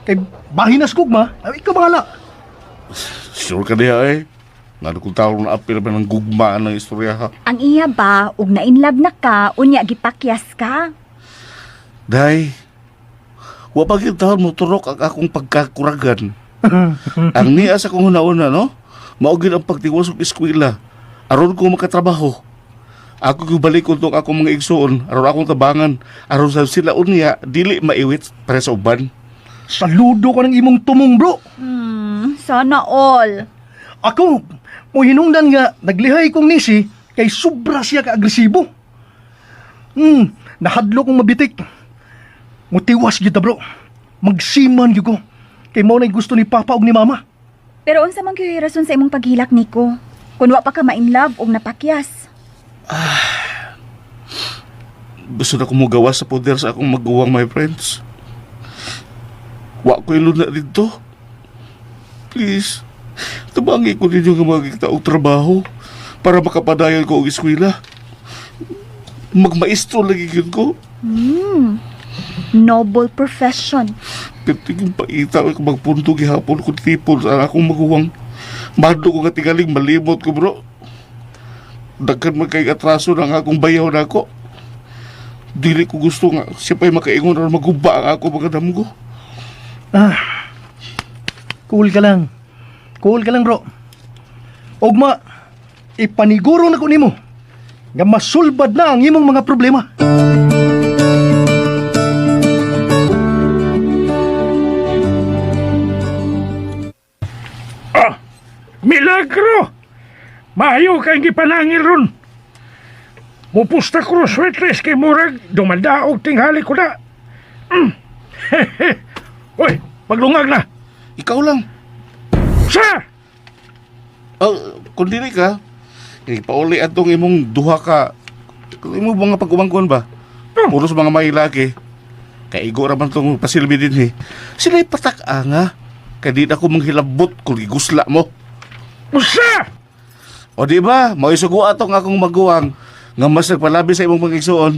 kay bahin na gugma, ay ikaw bahala. Sure ka diha eh. Ngano kung tao na apil ba ng gugma ng istorya ha. Ang iya ba, ug na in love na ka, unya gipakyas ka? Day, wa pa gyud taon mo turok ang akong pagkakuragan. Ang niya sa kong hunauna, no? Mao gyud ang pagtiwas og eskwela. Aron ko makatrabaho. Ako gyud balik tong akong mga igsuon, aron akong tabangan, aron sa sila unya dili maiwit para sa uban. Saludo ko ng imong tumong bro. Sana all. Ako, mo hinungdan nga naglihay kong nisi kay sobra siya ka-agresibo. Nahadlo kong mabitik. Mutiwas gyud ta bro. Magsiman gyud ko. Kay mao na'y gusto ni Papa ug ni Mama. Pero unsa man gyud rason sa imong paghilak Nico? Kun wa pa ka ma-in love ug napakyas. Gusto na ko mogawas sa poder sa akong maguwang, my friends. Wa ko iluna dito. Please, tabangi ko ninyo nga makakita og trabaho para makapadayon ko og eskwela. Magmaestro lagi gyud ko. Noble profession. Pero yung paita ko magpunto gihapon ko tipon sa akong maguwang. Mado ko nga tingaling malimot ko bro. Daghan man kay atraso ng akong bayaw na ako. Dili ko gusto nga siya pa'y makaingon aron maguba ang ako mga damgo. Ah, cool ka lang. Cool ka lang bro. Ugma, ipaniguro na ko nimo nga masulbad na ang imong mga problema. Ah, milagro! Maayo kang gipanangil ron. Mupusta ko ro sweatless kay murag dumandaog tinghali ko na. Mm. Uy, paglungag na. Ikaw lang. Sa! Oh, kung dili ka, ipauli atong imong duha ka. Kung imo mga pagumangkon ba? Oh. Puros mga may laki. Kaigo ra man tong pasilbi din eh. Sila'y patak-a nga. Kay di na ko manghilabot kung gigusla mo. Usa! O di ba? Maisugo atong akong maguwang. Nga mas nagpalabi sa imong mga igsuon.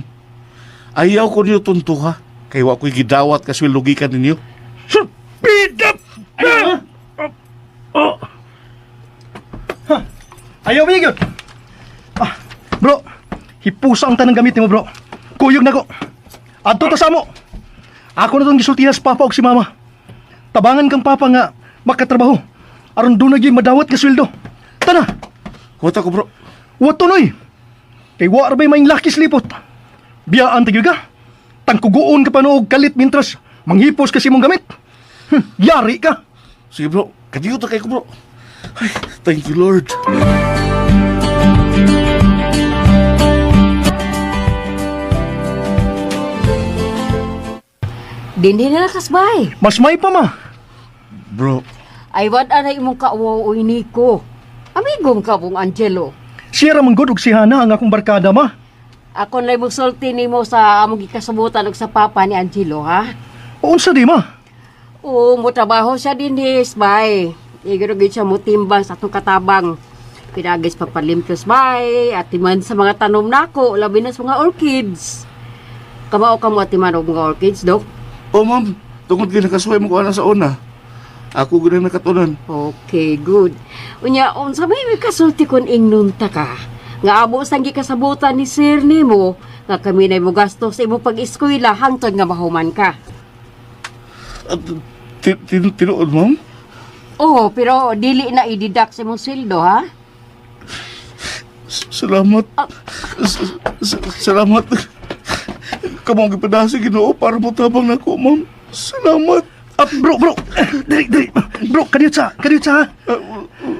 Ayaw ko niyo tunto ha. Kay wa ko'y gidawat kasweldugikan ninyo. Sulpidap! Ayaw, ha? Oh, Ayaw ba yun? Ah, bro, hipusa ang tanang gamit nimo, bro. Kuyog na ko. Adto ta sa amo. Ako na tong gisultihan sa papa og si mama. Tabangan kang papa nga makatrabaho. Aron doon na gyud madawat ka sweldo. Tana, Huwag ko bro. wato noy. Kay wa ra bay maing lakis lipot. Biyaan tagyog ka. Tangkuguon ka pa noog kalit mintras manghipos kasi mong gamit. Yari ka. Sige bro, kadiyo ta kay ko bro. Ay, thank you Lord. Dindi na kasbay. Mas may pa ma. Bro, Ay wad anay imong kauwaw oy Nico. Amigong ka mong Angelo. Siya ra man gud og si Hana ang akong barkada ma. Ako na sulti nimo sa among gikasabutan og sa papa ni Angelo, ha? Unsa di ma? Oo, mo trabaho siya dinhis, bay. Igro gid siya mo timbang sa atong katabang. Pinagis pagpalimpyos, bay. Atiman sa mga tanom nako, labi na sa mga orchids. Kamao ka mo atiman og mga orchids, dok? Oh ma'am, tungod gyud nakasuway mo ko ana sa una. Ako gyud ang nakatunan. Okay, good. Unya, unsa may may kasulti kon ingnon ta ka? Nga amo sang gikasabutan ni sir nimo nga kami na mo gasto sa imong pag-eskwela hangtod nga mahuman ka. At, tinuod ma'am? Oo, pero dili na i-deduct sa imong sweldo, ha? Salamat. Salamat. Kamo ang gipadasi Ginoo para mo tabang nako, ma'am. Salamat. Ah, bro, bro. Diri, diri. Bro, kadiyot sa, kadiyot sa.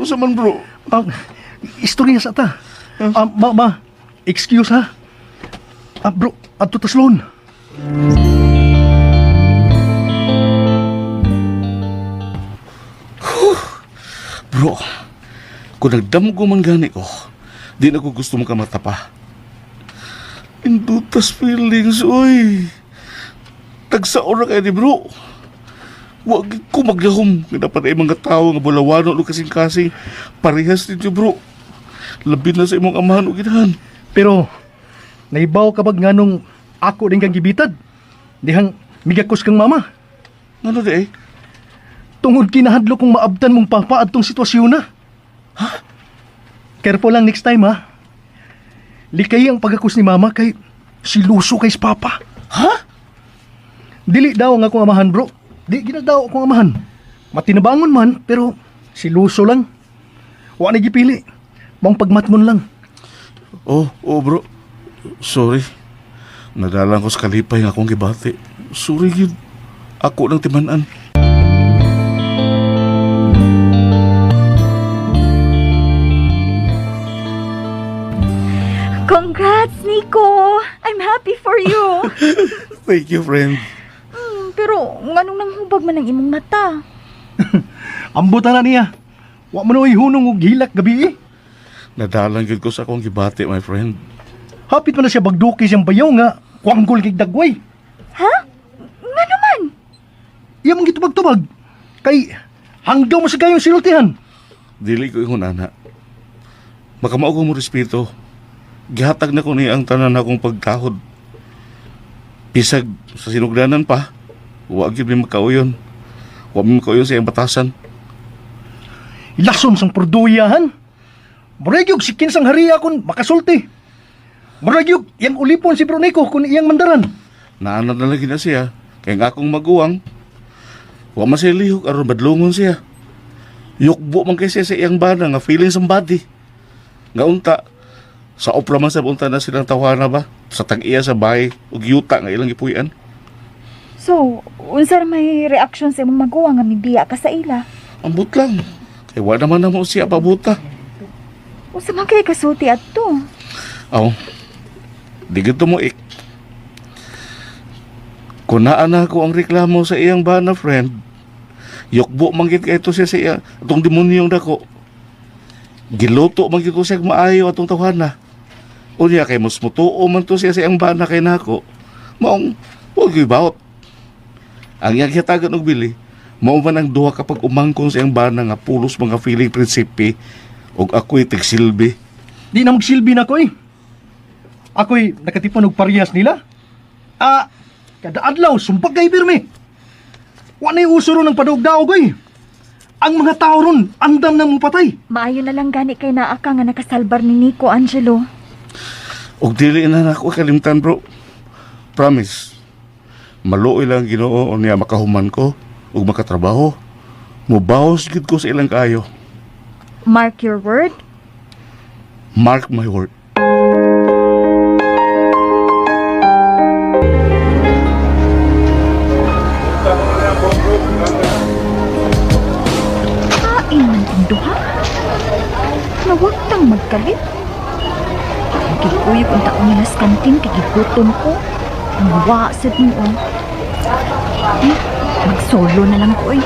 Usa man bro. Ang istorya sa ta. Ah, ma, ma, excuse ha. Ah, bro, adto ta salon. Bro, kung nagdamgo man gani ko, di na ko gusto makamata pa. Indutas feelings, oy. Tagsaon na kayo ni bro. Wag ko maglahom. Nga dapat ay mga tao nga bulawano o kasing-kasing. Parehas ninyo bro. Labi na sa imong amahan o ginahan. Pero naibaw ka bag nganong ako din kang gibitad? Dihang migakos kang mama. Ano di eh? Tungod kinahadlo kong maabtan mong papa adtong sitwasyon na. Ha? Careful lang next time ha. Likay ang pagakos ni mama kay siluso kay sa papa. Ha? Dili daw ang akong amahan, bro. Di gina daw akong amahan. Matinabangon man, pero siluso lang. Wa na gipili. Maong pagmatmon lang. Oh, oh bro. Sorry. Nadalang ko sa kalipay nga akong gibati. Sorry yun. Ako ng timanan. Congrats, Nico! I'm happy for you. Thank you, friend. Pero nganong nanghubag man ang imong mata? Ambot na niya. Wa man oy hunong og hilak gabi eh. Nadalang gyud ko sa akong gibati, my friend. Hapit man na siya bagduki siyang bayaw nga kuanggol kay dagway. Ha? Ngano man? Iya mong gitubag-tubag. Kay hanggaw mo sa kayong silultihan. Dili ko ingon ana. Makamao ko mo respeto. Gihatag na ko niya ang tanan akong pagtahod. Bisag sa sinugdanan pa, wa gyud mi makauyon. Wa mi makauyon sa iyang batasan. Ilason sang porduyahan. Murag yung si kinsang hariya kun makasulti. Murag yung iyang ulipon si Bronico kun iyang mandaran. Naanad na lagi na siya. Kaya nga akong maguwang, wa man siya lihok aron badlongon siya. Yukbo man kay siya sa iyang bana nga feeling somebody. Nga unta, sa opra man sa unta na silang tawana ba? Sa tag-iya sa bahay ug yuta nga ilang gipuy-an. So, unsa ra may reaksyon sa imong maguwang nga mibiya ka sa ila? Ambot lang. Kay wa naman na mo siya pabuta. Unsa man kay kasulti adto? Aw. Di gito mo ik. Kung naa na ako ang reklamo sa iyang bana, friend, yukbo man gid kay ito siya sa iya, atong demonyong dako. Giluto man gid ko siya maayo atong tawhana. Unya kay mas mutuo man to siya sa iyang bana kay nako. Maong wag gyud bawot. Ang iyang hitagan og bili, mao man ang duha kapag umangkon sa iyang bana nga pulos mga feeling prinsipe ug ako'y tigsilbi. Di na magsilbi na ko eh. Ako'y nakatipon og parehas nila. Ah, kada adlaw sumpag kay pirmi. Wa na'y uso ron ng padaog-daog oy. Ang mga tao ron andam na mupatay. Maayo na lang gani kay naa ka nga nakasalbar ni Nico, Angelo. Og dili na nako kalimtan, bro. Promise. Maluoy lang Ginoo unya makahuman ko ug makatrabaho. Mubawas gid ko sa ilang kaayo. Mark your word. Mark my word. Kain man kong duha. Nawagtang magkalit. Gikuyog ang taong nila sa kantin kay gigutom ko. Ang wasad mo oh. Eh, mag-solo na lang ko eh.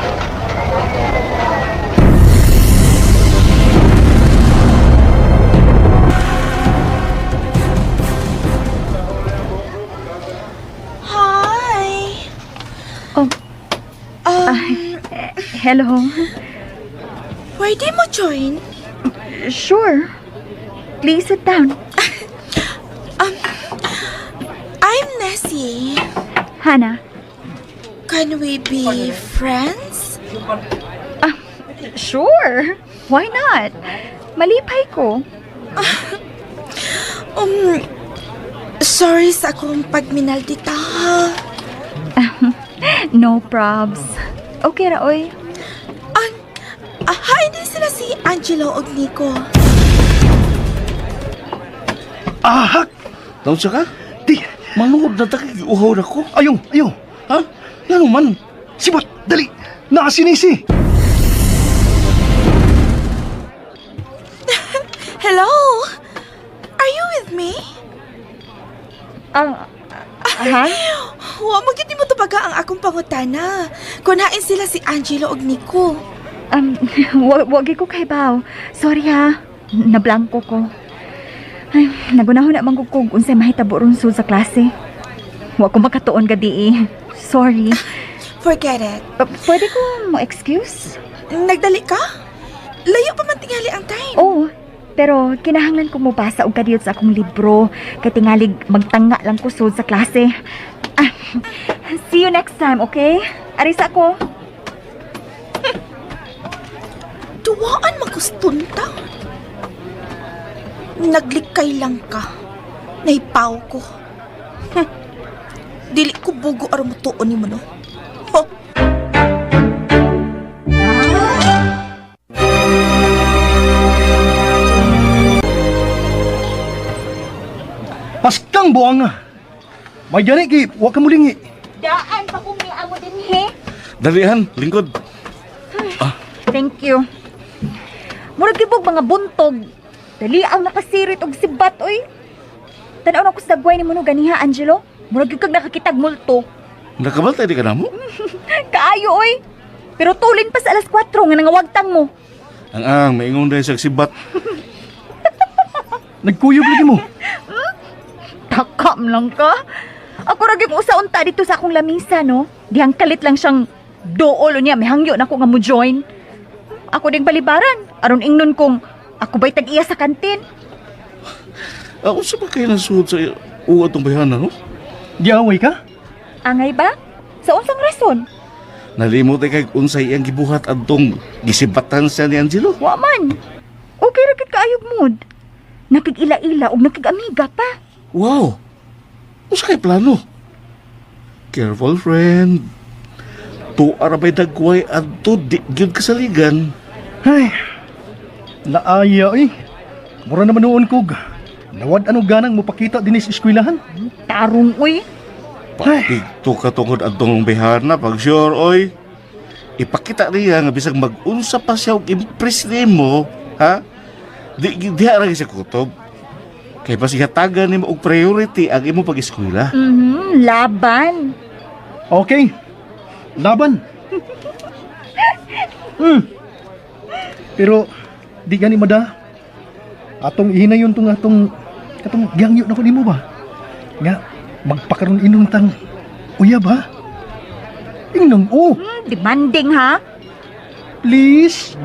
Hi! Oh. Hello. Pwede mo join? Sure. Please sit down. I'm Nessie. Hannah. Can we be friends? Sure. Why not? Malipay ko. Sorry sa akong pagminaldita, ha? No probs. Okay ra, oy. Hi, di sila si Angelo og Nico. Ahak! Naunsa ka? Di, Manuod na ta kay uhaw na ko. ayaw, ayaw. Ha? Ngano man? Sibot, dali. Nakasinisi. Hello? Are you with me? Ah, ha? Wa mo gyud nimo tubaga ang akong pangutana. Kun hain sila si Angelo og Nico. Wagi ko kahibaw. Sorry ha. Nablangko ko. Ay, nagunahon na man ko kung unsay mahitabo ron sud sa klase. Wa ko makatuon gadi eh. Sorry. Forget it. Pwede ko mo excuse? Nagdali ka? Layo pa man tingali ang time. Oo. Pero kinahanglan ko mobasa og kadiyot sa akong libro kay tingalig magtanga lang ko sud sa klase. Ah, see you next time, okay? Arisa ko. Tuwaan magkustunta. Naglikay lang ka. Naipaw ko. Dili ko bugo aron motuon nimo, no? Ho. Paskang buang. May gani ki, wa ka mulingi. Daan pa kong niamo dinhi. Dalihan, lingkod. Thank you. Murag gibog mga buntog. Dali ang nakasirit og sibat oy. Tan-aw na ko sa dagway nimo no ganiha, Angelo. Murag gyud kag nakakitag multo. Nakabantay di ka namo? Kaayo oy. Pero tulin pa sa alas 4 nga nangawagtang mo. Ang ang, maingon dahil sa sibat. Nagkuyog lagi mo. Takam lang ka. Ako ra gyud usa unta dito sa akong lamisa no. Dihang kalit lang siyang dool niya may hangyo na ko nga mo join. Ako ding balibaran aron ingnon kong ako ba'y tag-iya sa kantin. Ako sa ba kayo nasuod sa uwa itong bayana, no? Giaway ka? Angay ba? Sa unsang rason? Nalimot ay kay unsay iyang gibuhat adtong gisibatan siya ni Angelo. Wa man. Okay ra gid kaayog mood. Nakig-ila-ila og nakig-amiga pa. Wow! Unsa kay plano? Careful, friend. Tuara bay dagway adto di gyud kasaligan. Ay, naaya eh. Mura naman noon kog. Nawad ano ganang mopakita dinhi sa eskwelahan. Tarong uy. Pagpigto ka tungod adtong bihana pag sure oy. Ipakita niya nga bisag mag-unsa pa siya og impress nimo, ha? Di diha ra siya kutob. Kay pas ihatagan nimo og priority ang imo pag-eskwela. Laban. Okay. Laban. Pero di gani mada. Atong ihinayon tong atong katong gihangyo na ko nimo ba? Nga magpakaron inom tang uyab ha. Ingnong oh, Demanding ha. Please.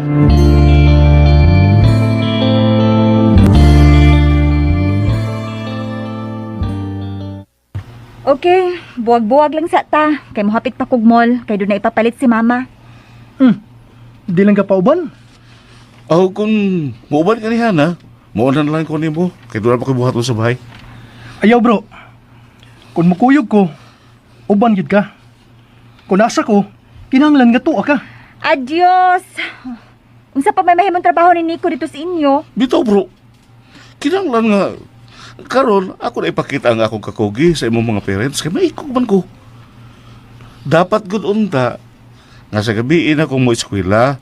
Okay, buwag-buwag lang sa ta. Kay mohapit pa kog mall, kay doon na ipapalit si mama. Di lang ka pauban. Aw, kung muuban ka ni Hana, muuna na lang ko nimo. Kay doon pa ko buhat sa bahay. Ayaw bro. Kung mukuyog ko, uban gid ka. Kung nasa ko, kinahanglan nga tuwa ka. Adios! Unsa pa may mahimong trabaho ni Nico dito sa inyo? Bitaw bro, kinahanglan nga karon ako na ipakita ang akong kakugi sa imong mga parents kay maikog man ko. Dapat gud unta nga sa gabi na akong mo eskwela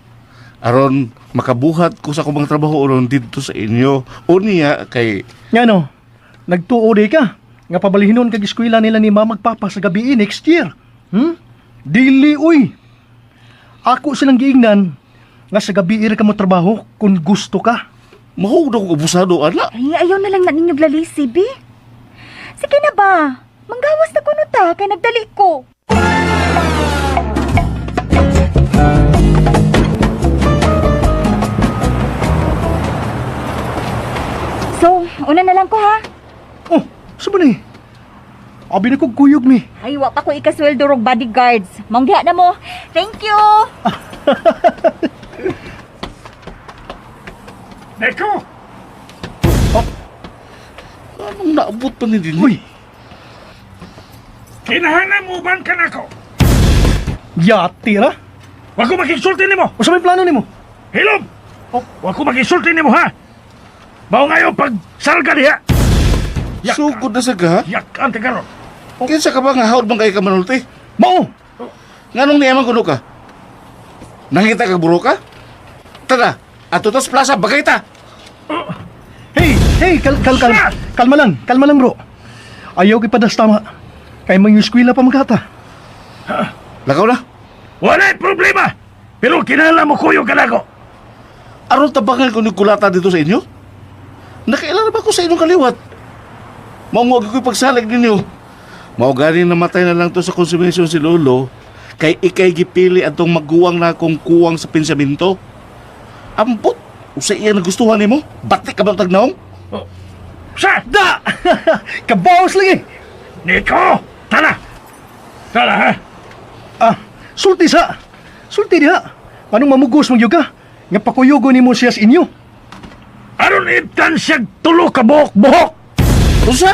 aron makabuhat ko sa akong mga trabaho ron didto sa inyo. Unya kay Nga no, nagtuo di ka. Nga pabalihinon kag eskwela nila ni mama ug papa sa gabi next year. Dili uy. Ako silang giingnan nga sa gabi ra ka mo trabaho kung gusto ka. Mahugd ako abusado ana. Ay, ayaw na lang na ninyo glalisi, bi. Sige na ba? Manggawas na kuno ta, kay nagdali ko. So, una na lang ko ha. Oh, sa ba ni? Abi na kog kuyog mi. Ay, wa pa ko ikasweldo rog bodyguards. Manggiha na mo. Thank you. Nico! Anong naabot pa ni dinhi? Uy, Kinahanglan mo uban ka nako. yati ra. Wa ko makisulti nimo. Unsa may plano nimo? Hilom! Oh. Wa ko makisulti nimo ha. Mao ngayon pag salga diha. Yak. Sugod na sa ka? Yak ang karon. Kinsa ka ba nga hawd man kay ka manulti? Mao. Nganong niyaman kuno ka? Nangita ka buro ka? Tara, ato tas plaza bagay ta. Hey, hey, kal kal kal kalma lang bro. Ayaw gipadas tama. Kay mga eskwela pa magkata. Lakaw na. Wala'y problema. Pero kinahanglan mo kuyog ka nako. Aron tabangan ko ni kulata dito sa inyo? Nakailan na ba ko sa inyong kaliwat? Mao nga ko'y pagsalig ninyo. Mao gani namatay na lang to sa konsumisyon si Lolo kay ikay gipili atong maguwang na akong kuwang sa pensaminto. Ambot, usa iya nagustuhan nimo? Batik ka ba tagnaong? Sa! Da! Kabawas lagi. Nico! Tara! Tara ha! Ah, sulti sa. Sulti diha. Anong mamugos magyug ka? Nga pakuyugo nimo siya sa inyo. Aron itan siya tulo ka buhok-buhok! Usa?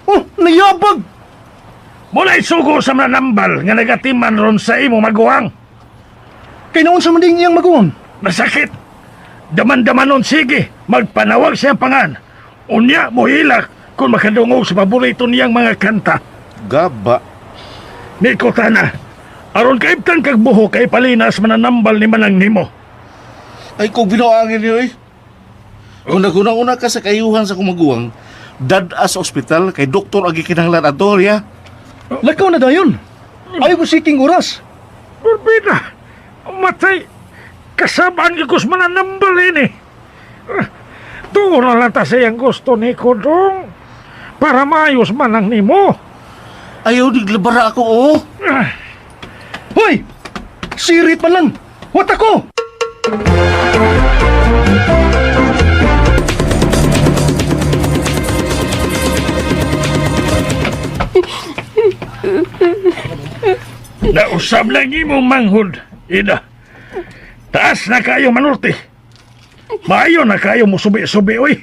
Oh, nayabag. Mula'y sugo sa manambal nga nagatiman ron sa imo maguwang. Kay naon sa man din iyang maguwang. Masakit! Daman-damanon sige, magpanawag siyang pangan. Unya mohilak kung makadungog sa paborito niyang mga kanta. Gaba. Nico Tana, aron kaibtan kag buhok kay palinas mananambal ni manang nimo. Ay, kung binuangin niyo eh. Kung naguna-una ka sa kayuhan sa kumaguwang, dad-as sa ospital kay doktor agi kinahanglan ato ya. Lakaw na dayon. Ayaw ko siking oras. Burbida, matay, kasabaan ko sa mananambal ini. Tuon na lang ta sa iyang gusto ni Kodong para maayos manang nimo. Ayaw niglabara ako oh. Hoy! Sirit man lang. Wat ako! Nausab lang imong manghod, Ida. Taas na kayo manulti. Maayo na kayo musubi-subi, oy.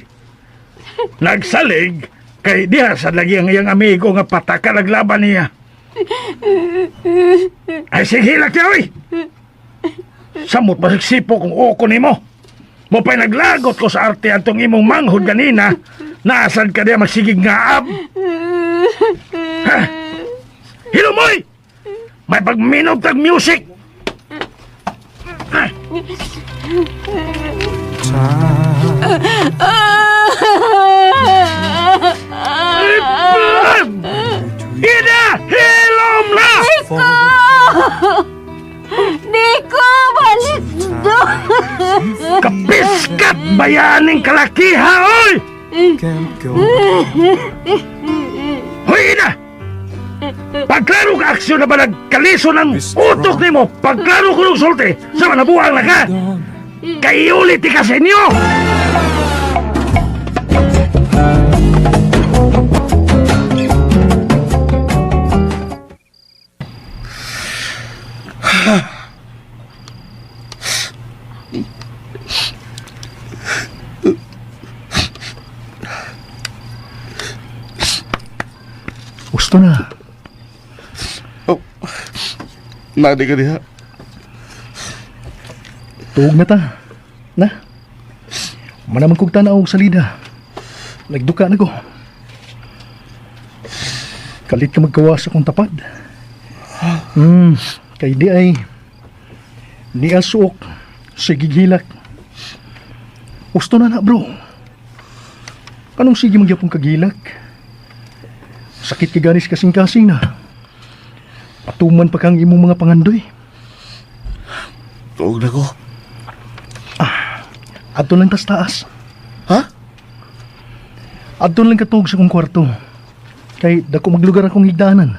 Nagsalig, kay diha sa lagi ang iyang amigo nga pataka naglaban niya. Ay, sige lang oy. Samot masiksipo kung uko nimo. Mo pa'y naglagot ko sa arte atong imong manghod ganina. Naasad ka diha magsigig ngaab. Ha? Hilumoy! May pagminog tag music! Ida! Hilom na! Nico! Nico, balik do! Kapiskat bayaning kalakiha, oy! Hoy, Ida! Pagklaro ka aksyon na ba nagkaliso ng utok nimo? Pagklaro ko ng sulti, sa manabuang na ka! Kay iulit ka sa inyo! Gusto na. Oh. Nadi ka diha. Tuog na ta. Na. Manamang kog tanaw og salida. Nagduka na ko. Kalit ka magkawas akong tapad. Kay di ay niya suok sige gihilak. Gusto na na bro. Kanong sige magyapong kagilak? Sakit ka ganis kasing-kasing na. Patuman pa kang imong mga pangandoy. Tuog na ko. Adto lang tas taas. Ha? Adto lang katuog sa kong kwarto. Kay dako maglugar akong higdanan.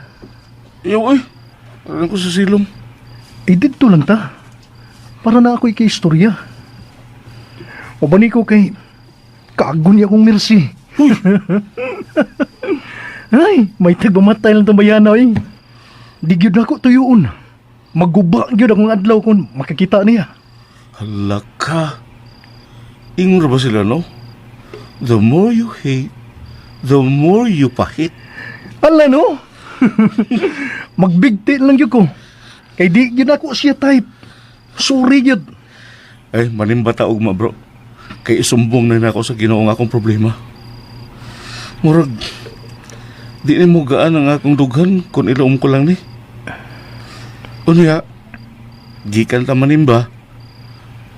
Iyo, oy. Alam ko sa silong. Eh didto lang ta. Para na ako'y kay istorya. O bani ko kay kaagon niya akong mercy. Ay, may tagbamatay lang itong bayana eh. Di gyud ako tuyuon. Maguba gyud akong adlaw kung makakita niya. Hala ka. Ingon ra ba sila, no? The more you hate, the more you pahit. Ala no? Magbigti lang gyud ko. Kay di gyud ako siya type. Sorry gyud. Ay, manimba ta ugma, bro. Kay isumbong na nako sa Ginoo ang akong problema. Murag, di ni mo gaan ang akong dughan kung iloom ko lang ni. Unya, gikan ta manimba,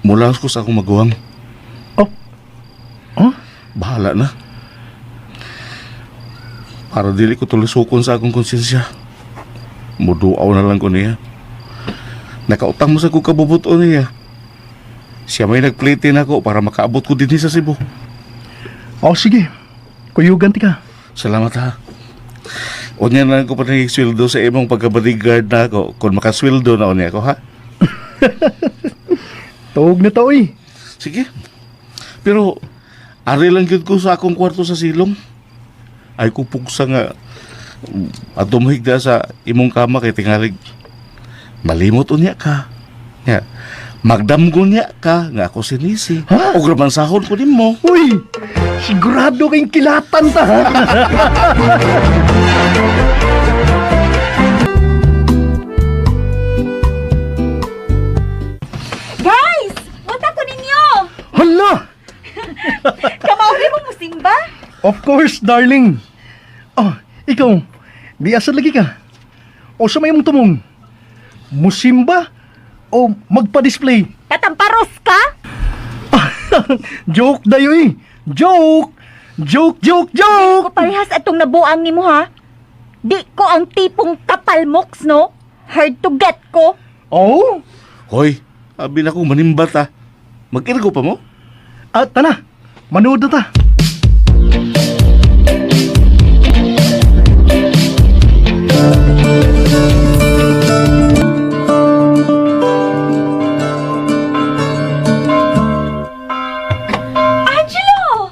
mula ko sa akong maguwang. Oh. Huh? Bahala na. Para dili ko tulisukon sa akong konsensya. Muduaw na lang ko niya. Nakautang mo sa kong kabubuto niya. Siya may nagplite na ako para makaabot ko din sa Cebu. Oh, sige. Kuyugan ti ka. Salamat ha. Unya na lang ko pa sweldo sa imong pagka-bodyguard na ako. Kung makasweldo na unya ko ha. Tuog na to eh. Sige. Pero ari lang gyud ko sa akong kwarto sa silong. Ay ko pugsa nga at dumahigda sa imong kama kay tingalig malimot unya ka. Nya. Magdamgo niya ka nga ako sinisi. Ha? O gramansahon ko nimo. Uy! Sigurado kayong kilatan ta ha? Guys! Punta ko ninyo! Hala! Kamauli mo musimba? Of course, darling. Oh, ikaw, di asa lagi ka. O sa may mong tumong? Musimba o magpa-display? Tatamparos ka? Joke dayo eh. Joke! Joke, joke, joke! Ko parehas atong nabuang nimo ha. Di ko ang tipong kapalmoks no. Hard to get ko. Oh? Hoy, abi na ko manimba ta. Mag-irgo pa mo? At tana, manood na ta. Angelo!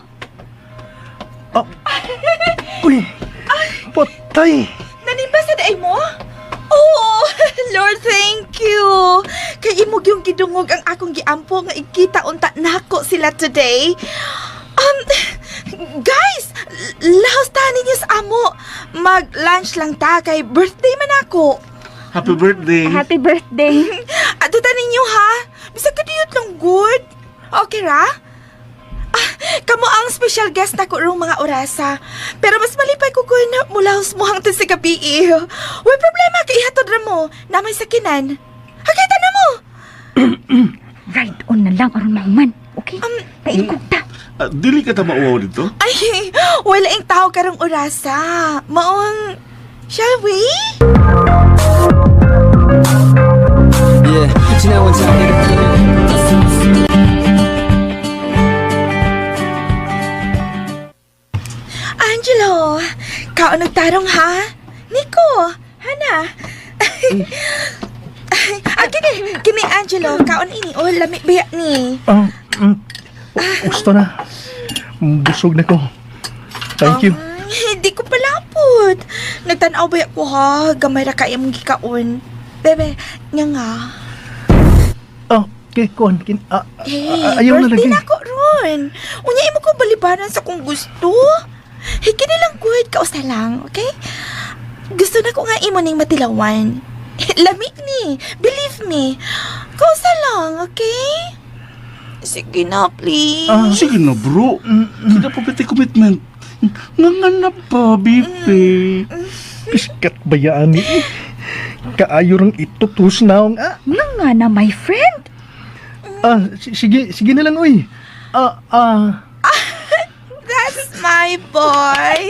Uy! Patay! Nanimba sa daay mo? Oh, Lord, thank you. Kay imog yung gidungog ang akong giampo nga ikita unta nako sila today. Guys, laos ta ninyo sa amo. Mag-lunch lang ta kay birthday man ako. Happy birthday. Happy birthday. Ato ta ninyo ha. Bisag kadiyot lang good. Okay ra? Ah, kamo ang special guest nako rong mga orasa. Pero mas malipay ko kun mulaos mo hangtod sa gabi eh. Way problema kay ihatod ra mo. Namay sakinan. Hakita na mo. Ride on na lang aron mahuman. Okay? Paikog ta. Ah, dili ka ta mauwaw dito? Ay, wala ang tao karong orasa. Maong, shall we? Yeah, 지나온 장애를 Angelo, kaon nagtarong ha? Nico, Hana. Ah, kini, kini Angelo, kaon ini. Oh, lami biya ni. Ah, gusto na. Busog na ko. Thank you. Hindi ko palapot. Nagtanaw ba ko ha? Gamay ra kaya mong gikaon. Bebe, nga nga. Ah, Kay kon kin Hey, ayaw na birthday lagi. na ko ron. Unya imo ko balibaran sa kung gusto. Hey, kini lang good, kausa lang, okay? Gusto na ko nga imo ning matilawan. Lami ni, believe me. Kausa lang, okay? Sige na, please. Sige na, bro. Kita pa piti commitment. Nga nga na pa, bibi. Piskat bayaan ni. Kaayo rang itutus naong ah. Nga nga na, my friend. Sige, sige na lang oy. Ah, ah. That's my boy.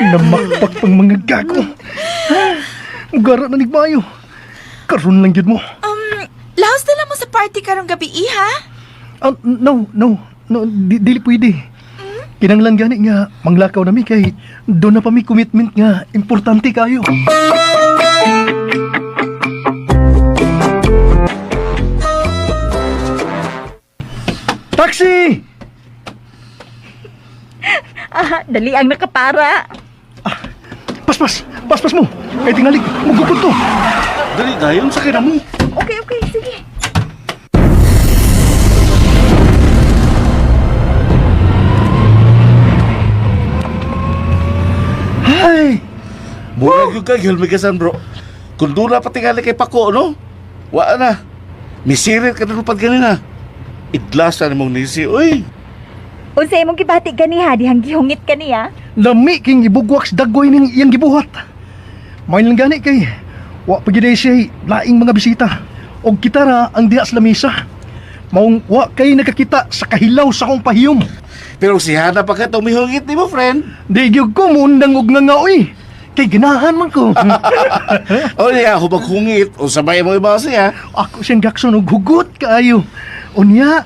Namakpak pang mga gago. Mugara na nigmayo. Karon lang gyud mo. Laos na lang mo sa party karong gabi, ha? Ah, no, no, no, dili pwede. Kinanglan gani nga manglakaw na mi kay doon na pa mi commitment nga importante kayo. Taxi! Ah, dali ang nakapara. Paspas! Paspas mo! Kay tingali, mugupod to! Dali dayon sa kina mo. Okay, okay, sige. Ay! Mura gyud kay Hilmigasan, bro. Kung doon na patingali kay Paco, no? Wa na. Misirit ka na lupad ganina. Idlasan mong nisi, uy. Unsa imong gibati ganiha dihang gihungit kaniya? Lami king ibugwak sa daggoy ning iyang gibuhat. May lang gani kay wa pa gyud siya laing mga bisita. Og kita ra ang diha sa lamesa. Maong wa kay nakakita sa kahilaw sa akong pahiyom. Pero si Hana pa ka tumihungit ni mo, friend. Di gyud ko muundang og nga oy. Kay ganahan man ko. O niya, hubaghungit. O sabay mo iba siya. Ako siyang gakson og hugot kaayo. Unya,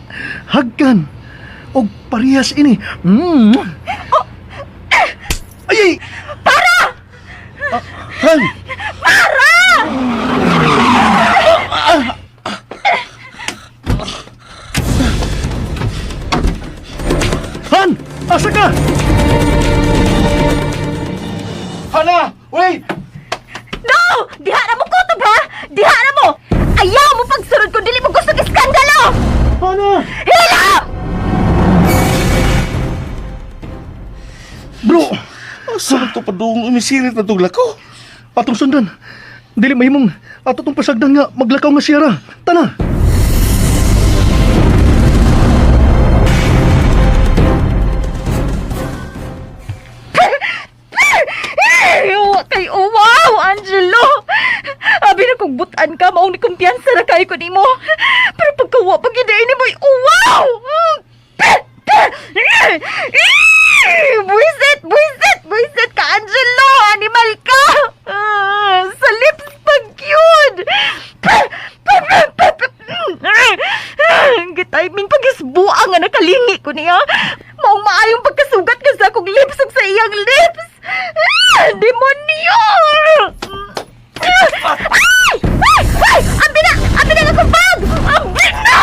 hagkan. Og parehas ini. Ay, ay! Han! Han! Asa ka? Hana! Wait! No! Diha na mo kutob ha! Diha na mo! Ayaw mo pagsunod kung dili mo gusto ng iskandalo! Hana! Hilam! Bro! Asa man to padung umisirit na tong lako? Atong sundan. Dili mahimong ato tong pasagdan nga maglakaw nga siyara. Tana. Wa kay uwaw, Angelo! Abi na kung butan ka, maong ni kumpiyansa na kayo ko nimo. Pero pagkawa pag hindi ni mo'y uwaw! Buisit! Buisit! Buisit ka, Angelo! Animal ka! Ah, sa lips pag yun! Gitiming pagisbuang nga nakalingi ko niya. Maong maayong pagkasugat ka sa akong lips ug sa iyang lips. Ah, demonyo! Ay! Ay! Ay! Abi na! Abi na ang akong bag! Abi na!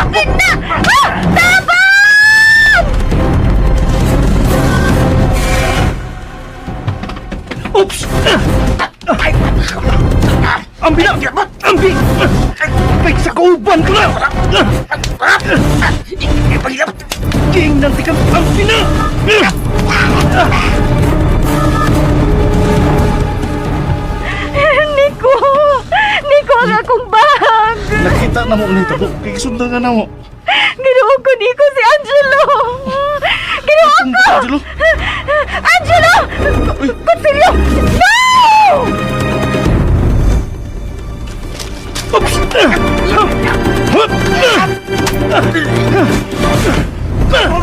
Abi na! Ah! Tabang! Oops! Ambi na! Ambi! Kay sa kauban ko na! King ng tikang ambi na! Nico! Nico, ang akong bag! Nakita na mo ni tabo. Kay sundan nga na mo. Ginoo ko, Nico, si Angelo! Ginoo ko! Angelo? Angelo! Kutsilyo! No! Oops! Karon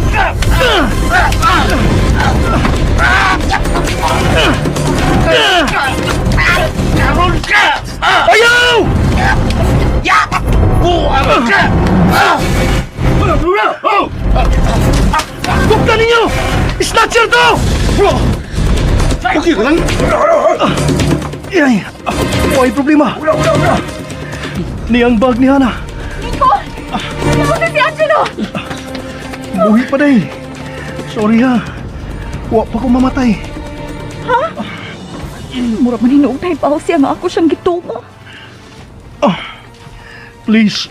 ka! Ayaw! Buang ka! Buktan ninyo! Snatcher to! Bro! Okay ka lang? Ay, ay problema. Niyang bag ni Hana. Nico! Ginoo na si Angelo! Buhi pa day. Sorry ha. Wa pa ko mamatay. Mura man hinuog na ipaw siya nga ako siyang gitungo. Please,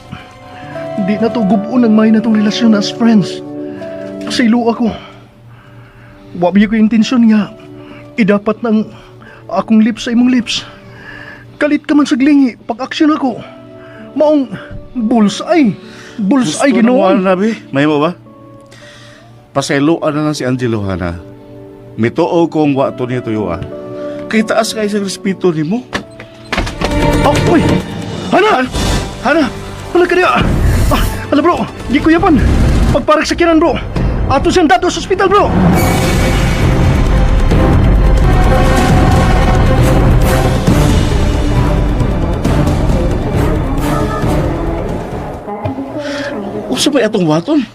di na to gub-on ang may na tong relasyon as friends. Pasaylo ako. Wa ko intensyon nga idapat ng akong lips sa imong lips. Kalit ka man sa glingi pag-aksyon ako. Maong bullseye. Bullseye Gusto na mo, ginoon. Hana, bi? May mo ba? Pasayloan na lang si Angelo, Hana. Mituo kong wa to niya tuyo, ah. Kay taas kay sa respeto nimo. Oh, uy! Hana! Hana! Hala ka niya! Ah, hala bro, di ko yapan. Pagparak sa kinan bro. Ato siyang dato sa ospital bro. Usa ba atong waton?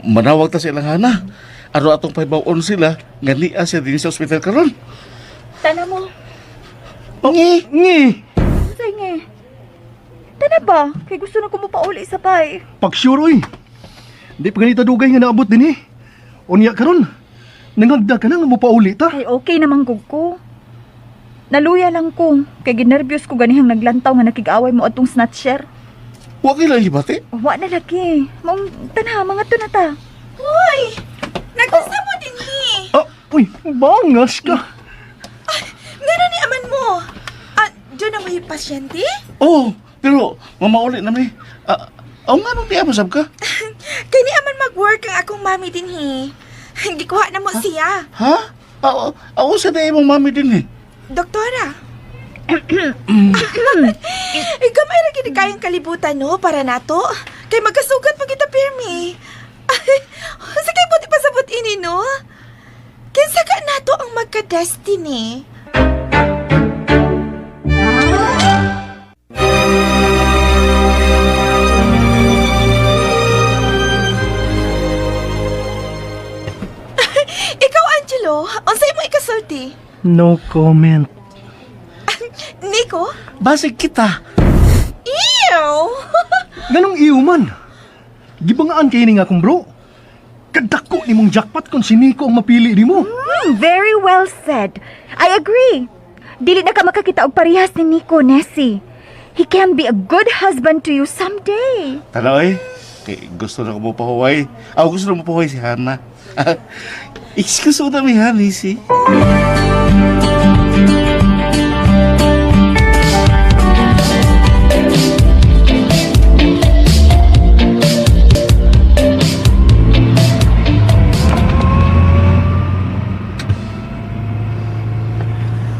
Manawag ta sa ilang Hana. Aron atong pahibaw-on sila nga niya siya dinhi sa ospital karon. Tana mo. Oh, ngi! Ngi! Unsay nga? Tana ba? Kay gusto na ko mo pauli sa bay. Pag sure oy. Di pa ganita dugay nga naabot din eh. Unya karon. Nangagda ka na nga mo pauli ta. Kay okay naman gug ko. Naluya lang ko. Kay ginervyos ko ganihang naglantaw nga nakig-away mo atong snatcher. Wa kay lang hibati. Wa na lagi. Maong tana, mga to na ta. Hoy! Nagkasa mo din hi. Ah, uy, bangas ka. Ngano ni aman mo? Ah, dyan na mo yung pasyente? Oh, pero mamauli na mi. Ah, aw nga nung di sab ka? Kay ni aman mag-work ang akong mami din hi. Gikuha na mo siya. Ha? Aw, aw sa na imong mami din eh. Doktora. Gamay ra gid kayong kalibutan no para nato. Kay magkasugat pa kita pirmi. Sa kay buti pasabot ini no. Kinsa ka nato ang magka-destiny? Ikaw, Angelo, unsay mo ikasulti? No comment. Nico? Basig kita. Ew! Ganong iyo man. Gibangaan kay ni nga akong bro. Kadako ni mong jackpot kung si Nico ang mapili nimo. Very well said. I agree. Dili na ka makakita og parehas ni Nico, Nessie. He can be a good husband to you someday. Tanaw eh. Kay gusto na ko mo pahuway. Aw, gusto na mo pahuway si Hana. Excuse mo na mi Hana, si.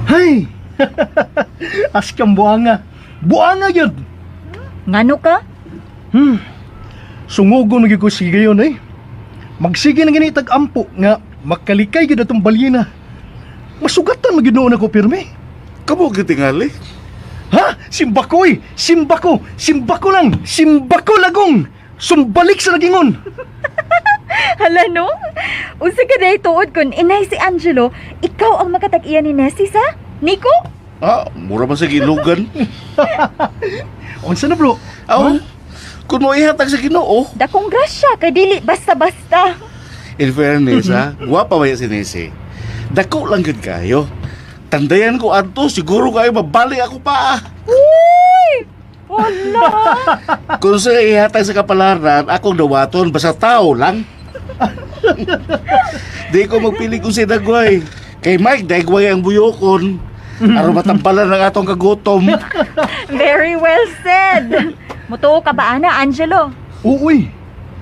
Hay! Askam buanga. Buanga yun. Ngano ka? Sungugo na gyud ko sige gayon eh. Magsige na gani tag-ampo nga makalikay gyud atong balyena. Masugatan man gyud noon ako pirmi. Kamo gitingali. Ha? Simbakoy! Simbako! Simbako lang! Simbako lagong! Sumbalik sa lagingon! Hala no? Unsa ka day tuod kun inay si Angelo, ikaw ang makatag-iya ni Nessie sa? Nico? Ah, mura ba sa gilugan? Unsa na bro? Aw, kung mo ihatag sa Ginoo. Dakong grasya kay dili basta-basta. In fairness, ha, gwapa ba si Nisi? Dako lang gud kayo. Tandayan ko adto, siguro kayo mabali ako pa. Uy! Wala. Kung sa ihatag sa kapalaran, akong dawaton, basta tao lang. Di ko magpili kung si Dagway. Kay Mike, Dagway ang buyokon. Aron matampalan ang atong kagutom. Very well said. Mutuo ka ba ana, Angelo? Uy!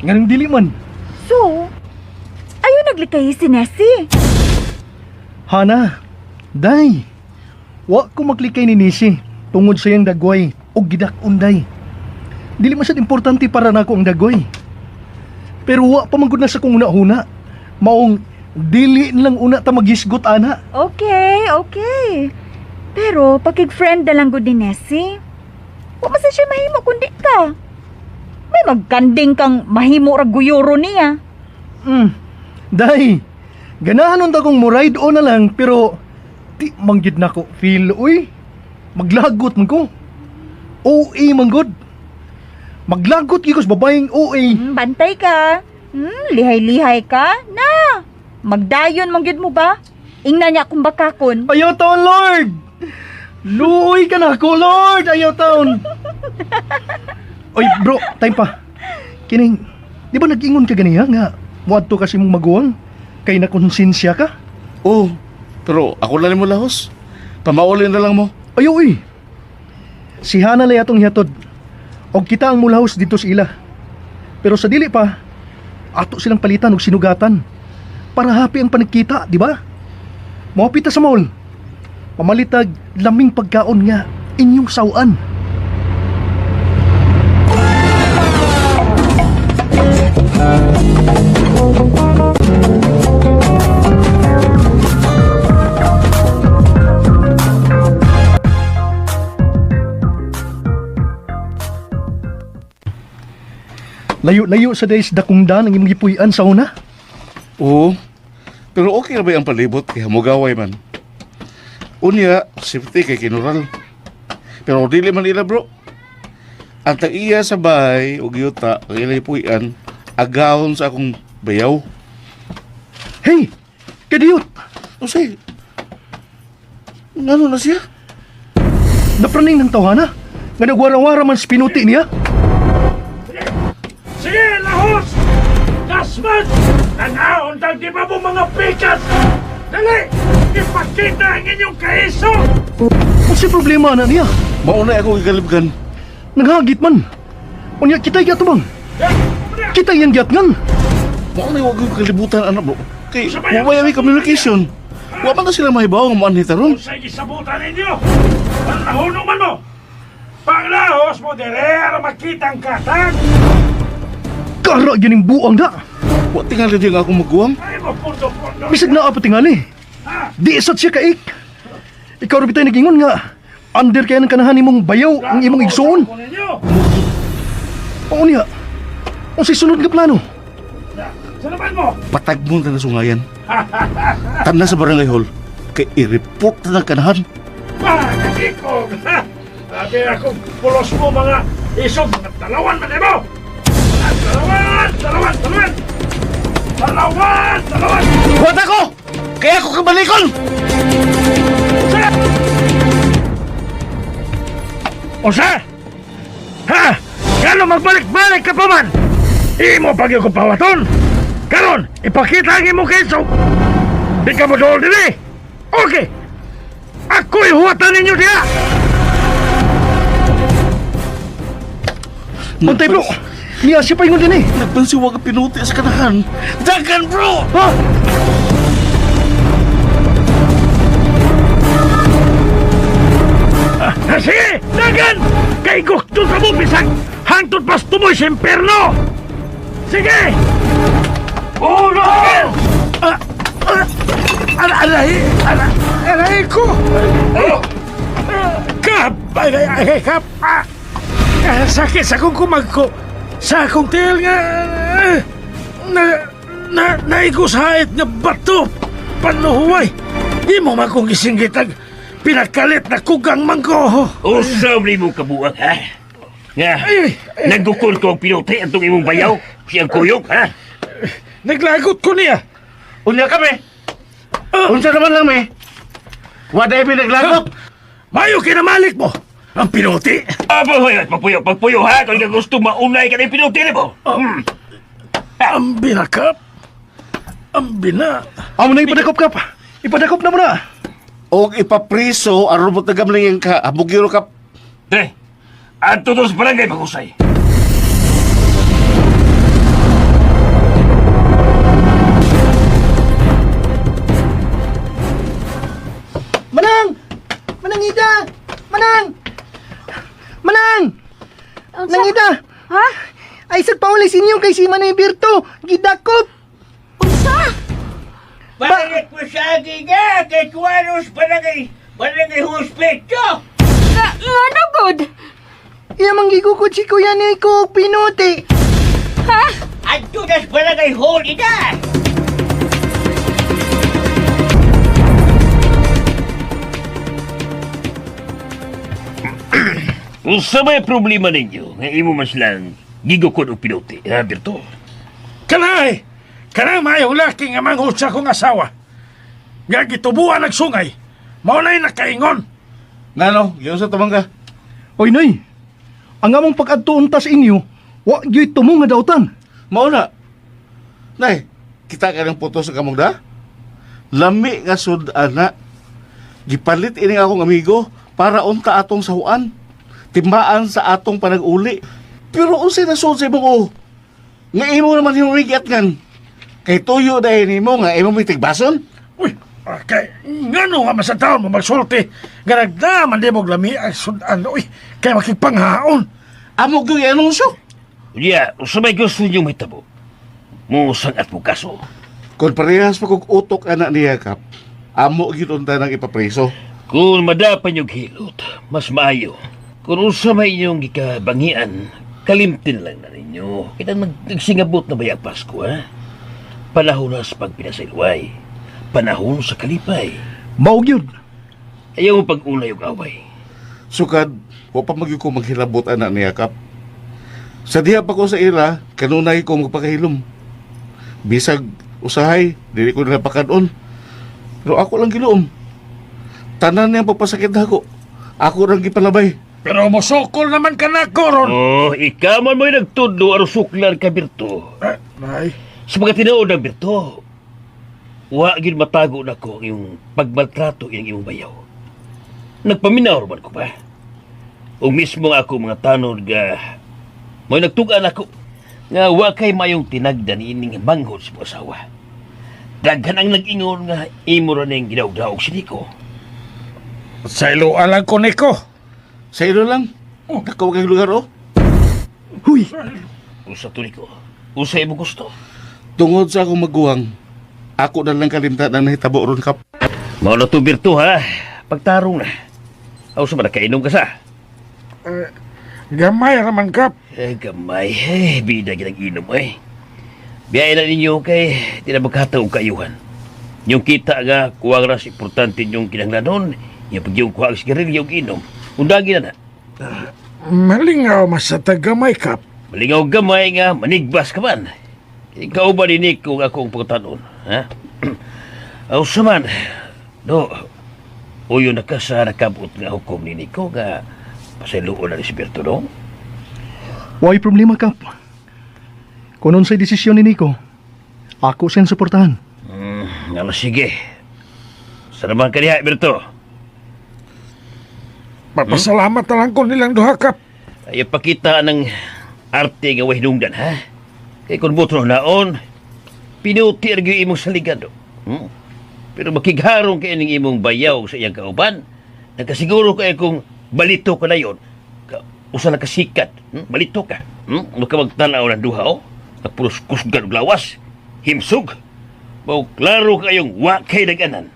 Nganong dili man. So, ayo naglikay si Nessie. Hana, day. Wa ko maglikay ni Nisi tungod sa iyang dagway o gidak-unday. Dili man sad importante para nako ang dagway. Pero wa pa man gud na sa kong una-una. Maong dili na lang una ta magisgot ana. Okay, okay. Pero pakig-friend na lang gud ni Nessie. Wa man sad siya mahimo kundi ka. May magkanding kang mahimo ra guyoro niya. Day, ganahan unta kong mo ride on na lang pero di man gyud nako feel uy. Maglagot man ko. OA man gud. Maglagot gyud ko sa babaeng OA. Bantay ka. Lihay-lihay ka. Na. Magdayon man gyud mo ba? Ingnan niya akong bakakon. Ayaw taon, Lord! Luoy ka na ako, Lord! Ayaw taon! Oy, bro, time pa. Kining, di ba nag-ingon ka ganiya nga muadto ka sa imong maguwang kay nakonsensya ka? Oh, pero ako lang mo lahos. Pamauli na lang mo. Ayo uy. Si Hana lay atong hihatod. Og kita ang mulahos dito sa ila. Pero sa dili pa, ato silang palitan og sinugatan. Para happy ang panagkita, di ba? Moapita sa mall. Pamalitag laming pagkaon nga inyong sawan. Layo-layo sa days dakong dan ang imong gipuy-an sa una. Oo. Pero okay ra ba ang palibot kay hamugaway man. Unya, safety kay kinural. Pero dili man ila bro. Ang tag-iya sa bahay ug yuta ang ilang puy-an agawon sa akong bayaw. Hey, kadiyot. Unsay? Ngano na siya? Napraning ng tawhana. Nga nagwara-wara man sa pinuti niya. Sige, lahos! Dasman! Tanaon tang di ba mo mga pikas? Dali! Ipakita ang inyong kaiso! Unsay problema na niya? Mauna ako gikalibgan. Naghagit man. Unya kita gyatubang. Kita yang gyatngan. Mauna wa ko kalibutan anak bro. Kay wa may communication. Wa man na sila mahibaw nga moanhi taron. Unsay gisabutan ninyo? Ang man mo! Panglahos mo dire aron makita ang katag! Kara gining buang da. Wa tingali di nga akong maguwang. Ay mo pundo-pundo! Bisag naa pa tingali. Di sad siya kaik. Ikaw ra bitay nagingon nga under kay ng kanahan nimong bayaw ang imong igsuon. Ko ninyo! Oo niya. Unsay sunod nga plano? Sa naman mo! Patag mo na sungayan. Tanda sa barangay hall. Kay i-report na ng kanahan. Pagkikog! Ha! Sabi akong pulos mo mga isog, mga talawan man mo! Talawan! Talawan! Talawan! Talawan! Talawan! Huwag ako! Kaya ako kabalikon! Osa! Ha! Kano magbalik-balik ka pa man! Imo pag ko pawaton! Karon, ipakita ang imong keso! Di ka mo dool dili! Okay! Ako'y huwatan ninyo diha! Bantay bro. Niya siya paingon din eh. Nagpansi wag pinuti sa kanahan. Dagan bro! Ha? Ah, sige! Dagan! Kay gukto ka mo bisag! Hangtod pas tumoy sa imperno! Sige! Uno! Ah, ah, aray, aray, aray ko! Kap! Aray, aray, kap! Ah, ah, sakit sa akong kumagko! Sa akong tiil nga... ah, Na, na, naigos hait nga bato! Panuhuway! Di mo man kong gisinggitag pinakalit na kugang mangko! Usaw ni mo kabuang, ha? Nga, nagukol ko ang pinuti atong imong bayaw, siyang kuyog, ha? Naglagot ko niya! Unya kami! Unsa naman lang me? Wa day mi naglagot. Mayo kinamalik mo! Ang pinuti! Aba, hoy, pagpuyo, pagpuyo, ha? Kung ka gusto maunay ka ng pinuti ni mo. Ang binakap! Ang bina! Amo na ipadakop kap. Ipadakop na mo na. Og ipapriso aron mo tagam lang ka abugiro ka. Dre, adto to sa barangay pagusay. Manang! Manang Ida! Manang! Manang! Manang Ida! Ha? Ay sagpauli sa inyo kay si Manay Berto. Gidakop! Unsa? Balik mo sa akin ka, kay Tuanos barangay, barangay hospital. Nga, ngano good? Iya manggigukod si Kuya Nico og pinuti. Ha? Adto nas barangay hall ina. Unsa may problema ninyo? Nga imo man silang gigukod og pinuti, ha, Berto? Kanay! Kanang mayong laki nga manghod sa akong asawa. Nga gitubuan nagsungay. Mao na'y nakaingon. Ngano, giunsa tamang ka? Oy, Noy! Ang among pag-adto unta sa inyo, wa gyud tumo nga dautan. Mao na. Nay, kita ka ng puto sa kamong da? Lami nga sud ana. Gipalit ini akong amigo para unta atong sahuan. Timbaan sa atong panag-uli. Pero unsay nasud sa imong o? Nga imo naman yung ngan. Kay tuyo dahil nimo nga imo may tigbason? Uy, kay ngano nga man sa taon mo magsulti. Nga nagdaman di mo lami ang sudan. Uy, kay makipanghaon. Amo gyud anunsyo. Unya, usa may gusto ninyong mahitabo. Musang at mo kaso. Kung parehas pa kog utok anak niya kap, amo gyud unta nang ipapreso. Kung madapan yung hilot, mas maayo. Kung unsa may inyong gikabangian, kalimtin lang na ninyo. Kita nagsingabot na ba yung Pasko, ha? Panahon na sa pagpinasaylway. Panahon sa kalipay. Mao gyud. Ayaw mo pag-unay og away. Sukad, wa pa magyud ko maghilabot anak niya kap. Sa diha pa ko sa ila, kanunay ko magpakahilom. Bisag usahay, dili ko nila pakadon. Pero ako lang giluom. Tanan niya pagpasakit ako. Ako lang gipalabay. Pero mosokol naman ka na ko ron. Oh, ikaw man mo'y nagtudlo aron suklan ka, Berto. Eh, nay. Sa mga tinuod ng Berto, wa gyud matago nako ang iyong pagmaltrato iyang imong bayaw. Nagpaminaw man ko ba? O mismo nga ako mga tanod ga mo'y nagtug-an ako nga wa kay mayong tinagdan ining manghod sa imong asawa. Daghan ang nag-ingon nga imo ra ning ginaugdaog si Nico. Sa iloan lang ko, Nico. Sa ilo lang. Oh. Dako kay lugar oh. Huy, Usa to Nico. Usa imong gusto. Tungod sa akong maguwang, ako na lang kalimtan ang nahitabo ron kap. Mao na to Berto ha. Pagtarong na. Aw sa man nakainom ka sa. Eh, gamay raman kap. Eh, gamay. Eh, bida ginang inom eh. Biyaya na ninyo kay di na magkataw og kaayuhan. Yung kita nga, kuwang ras importante yung kinanglanon, yung pagyong kuha ang sigarilyo og inom. Undagi na na. Malingaw mas sa tagamay kap. Malingaw gamay nga, manigbas ka man. Ikaw ba ni Nico ang akong pagtanon? Ha? Aw sa man, no, uyo na ka sa nakabot nga hukom ni Nico nga pasayloon na ni si Berto, no? way problema kap. Kung unsay desisyon ni Nico, ako siyang suportahan. Nga sige. Sa naman ka diha, Berto. Papasalamat na lang ko nilang duha kap. Ay pakita ng arte nga way hinungdan, ha? Kay kung buto naon, pinuti ra gyud imong saligan do. Pero makigharong kay ning imong bayaw sa iyang kauban, nagkasiguro kay kung balito ka na yon, ka, usa na kasikat, Balito ka. Ano ka magtanaw ng duha, oh? Nagpuros kusgan og lawas, himsog. Mao klaro kayong wa kay nag-anan.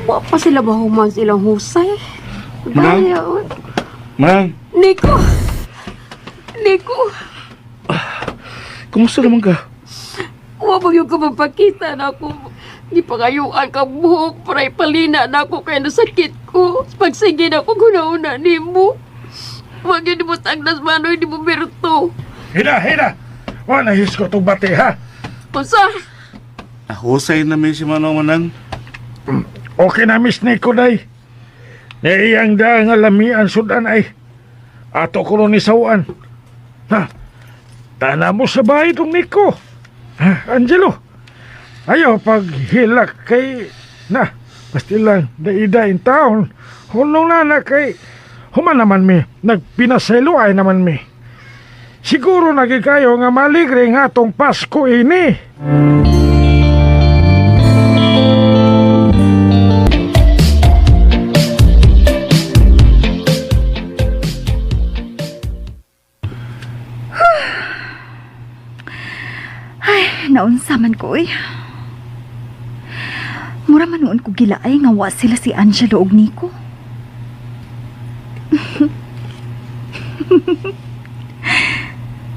Wa pa sila mahuman sa ilang husay. Manang? Daya, oy. Manang, Nico! Nico! kumusta naman ka? Wa pa yung kapapakita na ako. Di pa kayuan ka buhok para ipalina na ako kaya nasakit ko. Pagsige na ako gunauna ni mo. Wag yun mo tagdas manoy ni mo berto. Hila, hila. Wa na hisko tong bati ha. Unsa? Nahusay na may si Manong Manang. Okay na miss Nico day. Naiyang da nga lamian sudan ay. Ato ko ron ni sawan. Ha? Tana mo sa bahay tong Nico. Ha, Angelo. Ayaw paghilak kay na basta lang daida in town. Hunong na na kay human naman mi nagpinaselo ay naman mi. Siguro nagi kayo nga maligre nga atong Pasko ini. Ay, naunsa man ko eh. Mura man noon ko gilaay nga wa sila si Angelo ug Nico.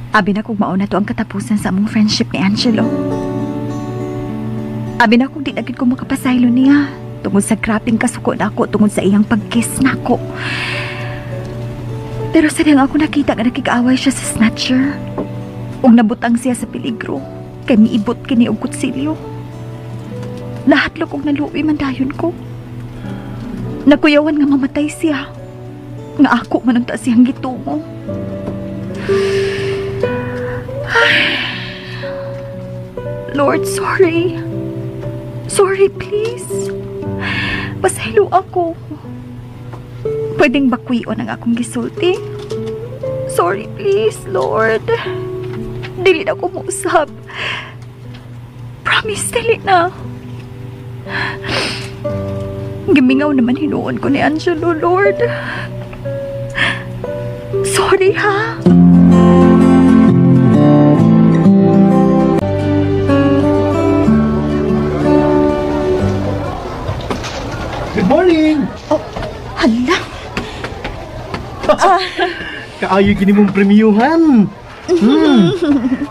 Abi na kog mao na to ang katapusan sa among friendship ni Angelo. Abi na kog di na gid ko makapasaylo niya tungod sa grabeng kasuko nako tungod sa iyang pagkiss nako. Pero sa diyang ako nakita nga nakig-away siya sa snatcher. Ug nabutang siya sa peligro kay miibot kini og kutsilyo. Nahatlok og naluoy man dayon ko. Nakuyawan nga mamatay siya. Nga ako man unta siyang gitungo. Ay. Lord, sorry. Sorry, please. Pasaylo ako. Pwedeng bakwion ang akong gisulti. Sorry, please, Lord. Dili na ko muusab. Promise, dili na. Gimingaw naman hinuon ko ni Angelo, Lord. Sorry, ha? Good morning! Oh, hala. Kaayo gini mong premiuhan.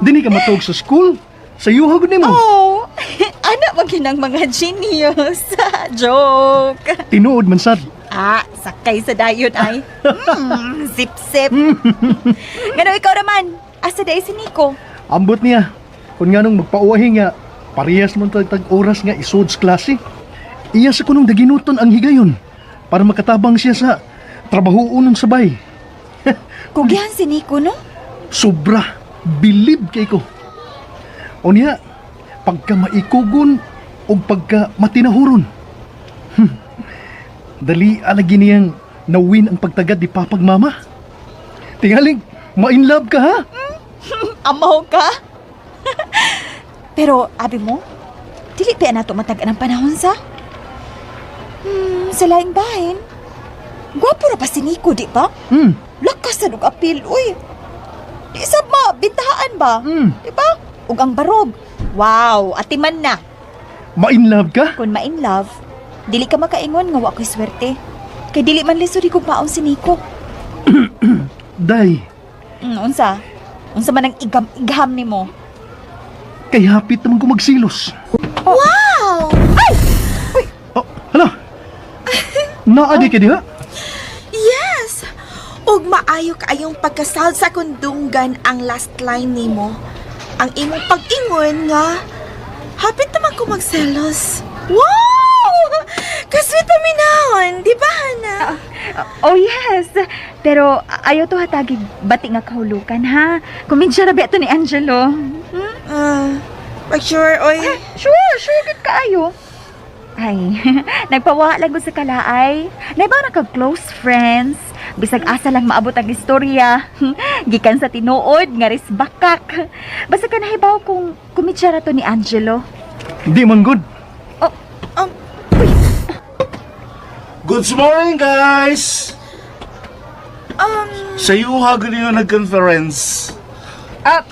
Dini ka matog sa school. Sa yuha gud nimo. Oh, anak maginang mga genius. Joke. Tinuod man sad. Ah, sakay sa dayon ay. Sip-sip. Ngano ikaw naman? Asa day si Nico? Ambot niya. Kung nga nung magpauwahi nga, parehas man tag tag oras nga isod sa klase. Iya sa kunong daginuton ang higayon para makatabang siya sa trabahoon ng sabay. Kugyan si Nico, no? Sobra, bilib kay ko. O niya, pagka maikugon o pagka matinahuron. Dali alagi niyang nawin ang pagtagad di papag mama. Tingaling, ma-in love ka ha? Amaw ka? Pero, abi mo, dili pa nato matag ang panahon sa? Sa laing bahin. Gwapo ra pa si Nico, di ba? Lakas sa dug apil, uy. Di sab ma, bintahaan ba? Di ba? Ug ang barog. Wow, atiman na. Ma-in love ka? Kung ma-in love, dili ka makaingon nga wa ko'y swerte. Kay dili man lisod maon si Nico. Day, Unsa? Unsa man ang igam-igam nimo? Kay hapit naman ko magsilos. Wow! Ay! Uy! Oh, hala! Naa di ka diha? Yes! Ug maayo kaayong pagkasal sa kundunggan ang last line nimo. Ang imong pag-ingon nga, hapit naman ko magselos. Wow! Kasweet paminahon, di ba, Hana? Oh, yes. Pero ayaw to hatagig bati nga kahulukan, ha? Kumidya ra ba to ni Angelo? Hmm? Pag sure, oy. Ah, sure, sure, good kaayo. Ay, nagpawa lang ko sa kalaay. Naiba na kag close friends. Bisag asa lang maabot ang istorya. Gikan sa tinuod nga risbakak. Basta ka nahibaw kung kumidya ra to ni Angelo. Di man good. Oh, uy. Good morning, guys! Sa iyo ha, ganyan nag-conference. Ah,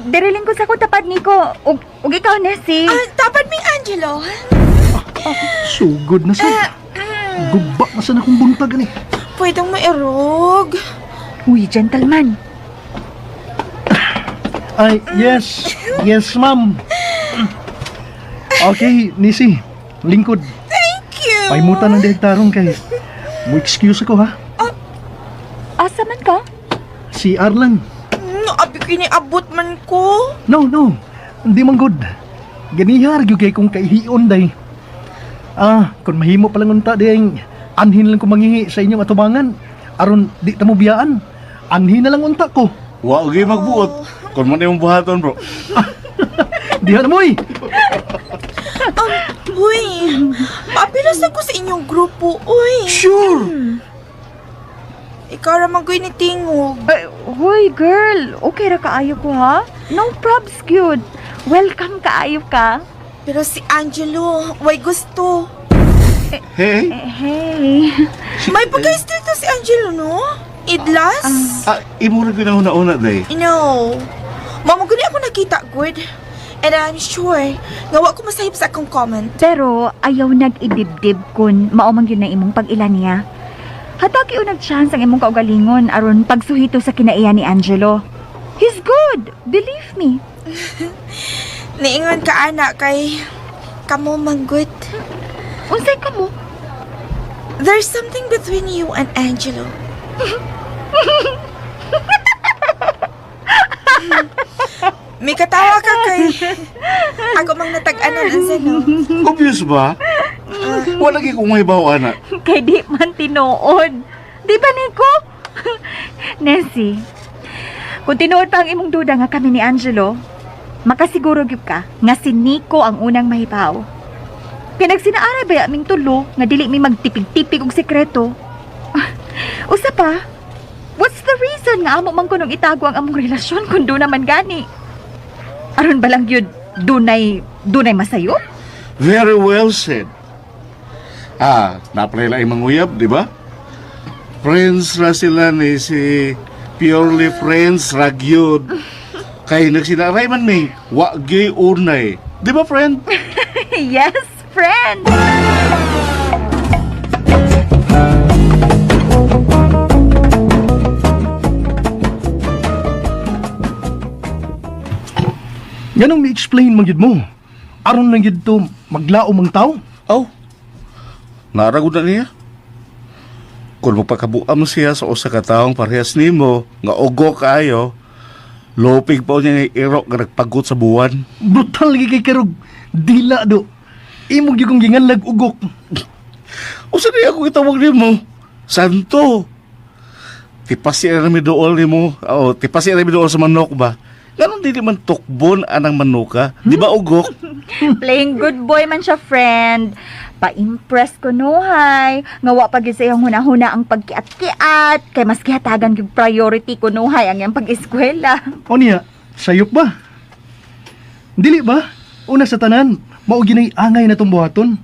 diriling ko sa ko tapad Nico. Ug ikaw Nessie. Ah, tapad ming Angelo. Sugod na sa. Guba na sa nakong buntag ani. Pwedeng mairog. Uy, gentleman. Ay, yes. Yes, ma'am. Okay, Nisi. Lingkod. Thank you. Paimutan ng direktarong kay. Mo excuse ako ha. Asa man ka? Si Arlan. No, abi kiniabot man ko. No, no. Hindi man good. Ganihar gyud kay kung kaihion day. Ah, kung mahimo pa lang unta ding anhin lang ko manghingi sa inyong atubangan aron di ta mo biyaan. Anhin na lang unta ko. Wa gyud magbuot. Kung mo na yung buhaton, bro. Diha na moy. Uy, paapilas ako sa inyong grupo, uy. Sure. Ikaw ra man ko'y nitingog. Ay, hoy, girl. Okay ra kaayo ko, ha? No probs, gyud. Welcome kaayo ka. Pero si Angelo, way gusto. Hey. Eh, hey. May pagka-still to si Angelo, no? Idlas? Ah, imo ra gyud ang una-una day. No. Mamo gani ako nakita, good. And I'm sure, nga wa ko masahib sa akong comment. Pero ayaw nag-idibdib kun mao man gyud na imong pag-ila niya. Hatagi o nag-chance ang imong kaugalingon aron pagsuhito sa kinaiya ni Angelo. He's good, believe me. Niingon ka, ana, kay kamo man gud. Unsay kamo? There's something between you and Angelo. May katawa ka kay ako mang natag-anan Angelo. Obvious ba? Wala gyud kong mahibaw ana. Kay di man tinuod. Di ba, Nico? Nessie, kung tinuod pa ang imong duda nga kami ni Angelo, makasiguro gyud ka nga si Nico ang unang mahibaw. Kay nagsinaaray ba aming tulo nga dili mi magtipig-tipig og sekreto? Usa pa, what's the reason nga amo man kunong itago ang among relasyon kung do naman gani? Aron ba lang gyud dunay masayo? Very well said. Ah, napalay lang manguyab, di ba? Friends ra sila ni si purely friends ra gyud. Kay nagsinaaray man mi, wa gyud unay. Di ba, friend? Yes, friend! Nganong mi-explain man gyud mo? Aron lang gyud to maglao mang tao? Aw. Naragod na niya. Kung magpakabuam siya sa usa ka taong parehas nimo nga ugo kaayo, lopig pa niya nga iro nga nagpagot sa buwan. Brutal lagi kay karog dila do. Imo gyud kong ginganlag ugok. Usa niya ako itawag nimo? Santo. Tipasi ra mi dool nimo. Oo, tipasi ra mi dool sa manok ba? Nganong dili man tukbon anang manuka? Di ba ugok? Playing good boy man siya, friend. Pa-impress ko nuhay. Nga wa pa gyud sa iyang huna-huna ang pagkiat-kiat. Kay mas gihatagan gyud priority ko nuhay ang iyang pag-eskwela. O niya, sayop ba? Dili ba? Una sa tanan, mao ginay angay na tong buhaton.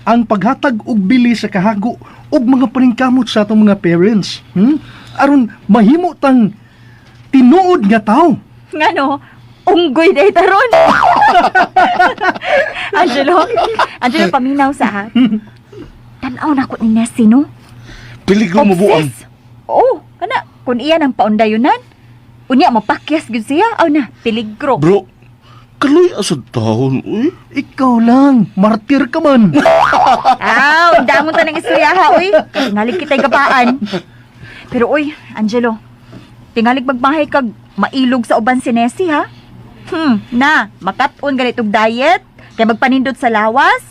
Ang paghatag og bili sa kahago og mga paningkamot sa atong mga parents. Aron mahimo tang tinuod nga tao. Ngano, unggoy day taron. Angelo, Angelo, paminaw sa ha. Tanaw na ko ni Nessie, no? Peligro mo buang. Obsessed. Oo, kana, kung iyan ang paundayunan, unya mapakyas gyud siya. Aw na, peligro. Bro, kaloy asad taon, uy. Ikaw lang, martir ka man. Aw, damon ta ng istorya ha, uy. Tingalig kita'y gabaan. Pero uy, Angelo, tingalig magmahay kag mailog sa uban si Nessie, ha? Na, makat-on ganitong diet, kay magpanindot sa lawas,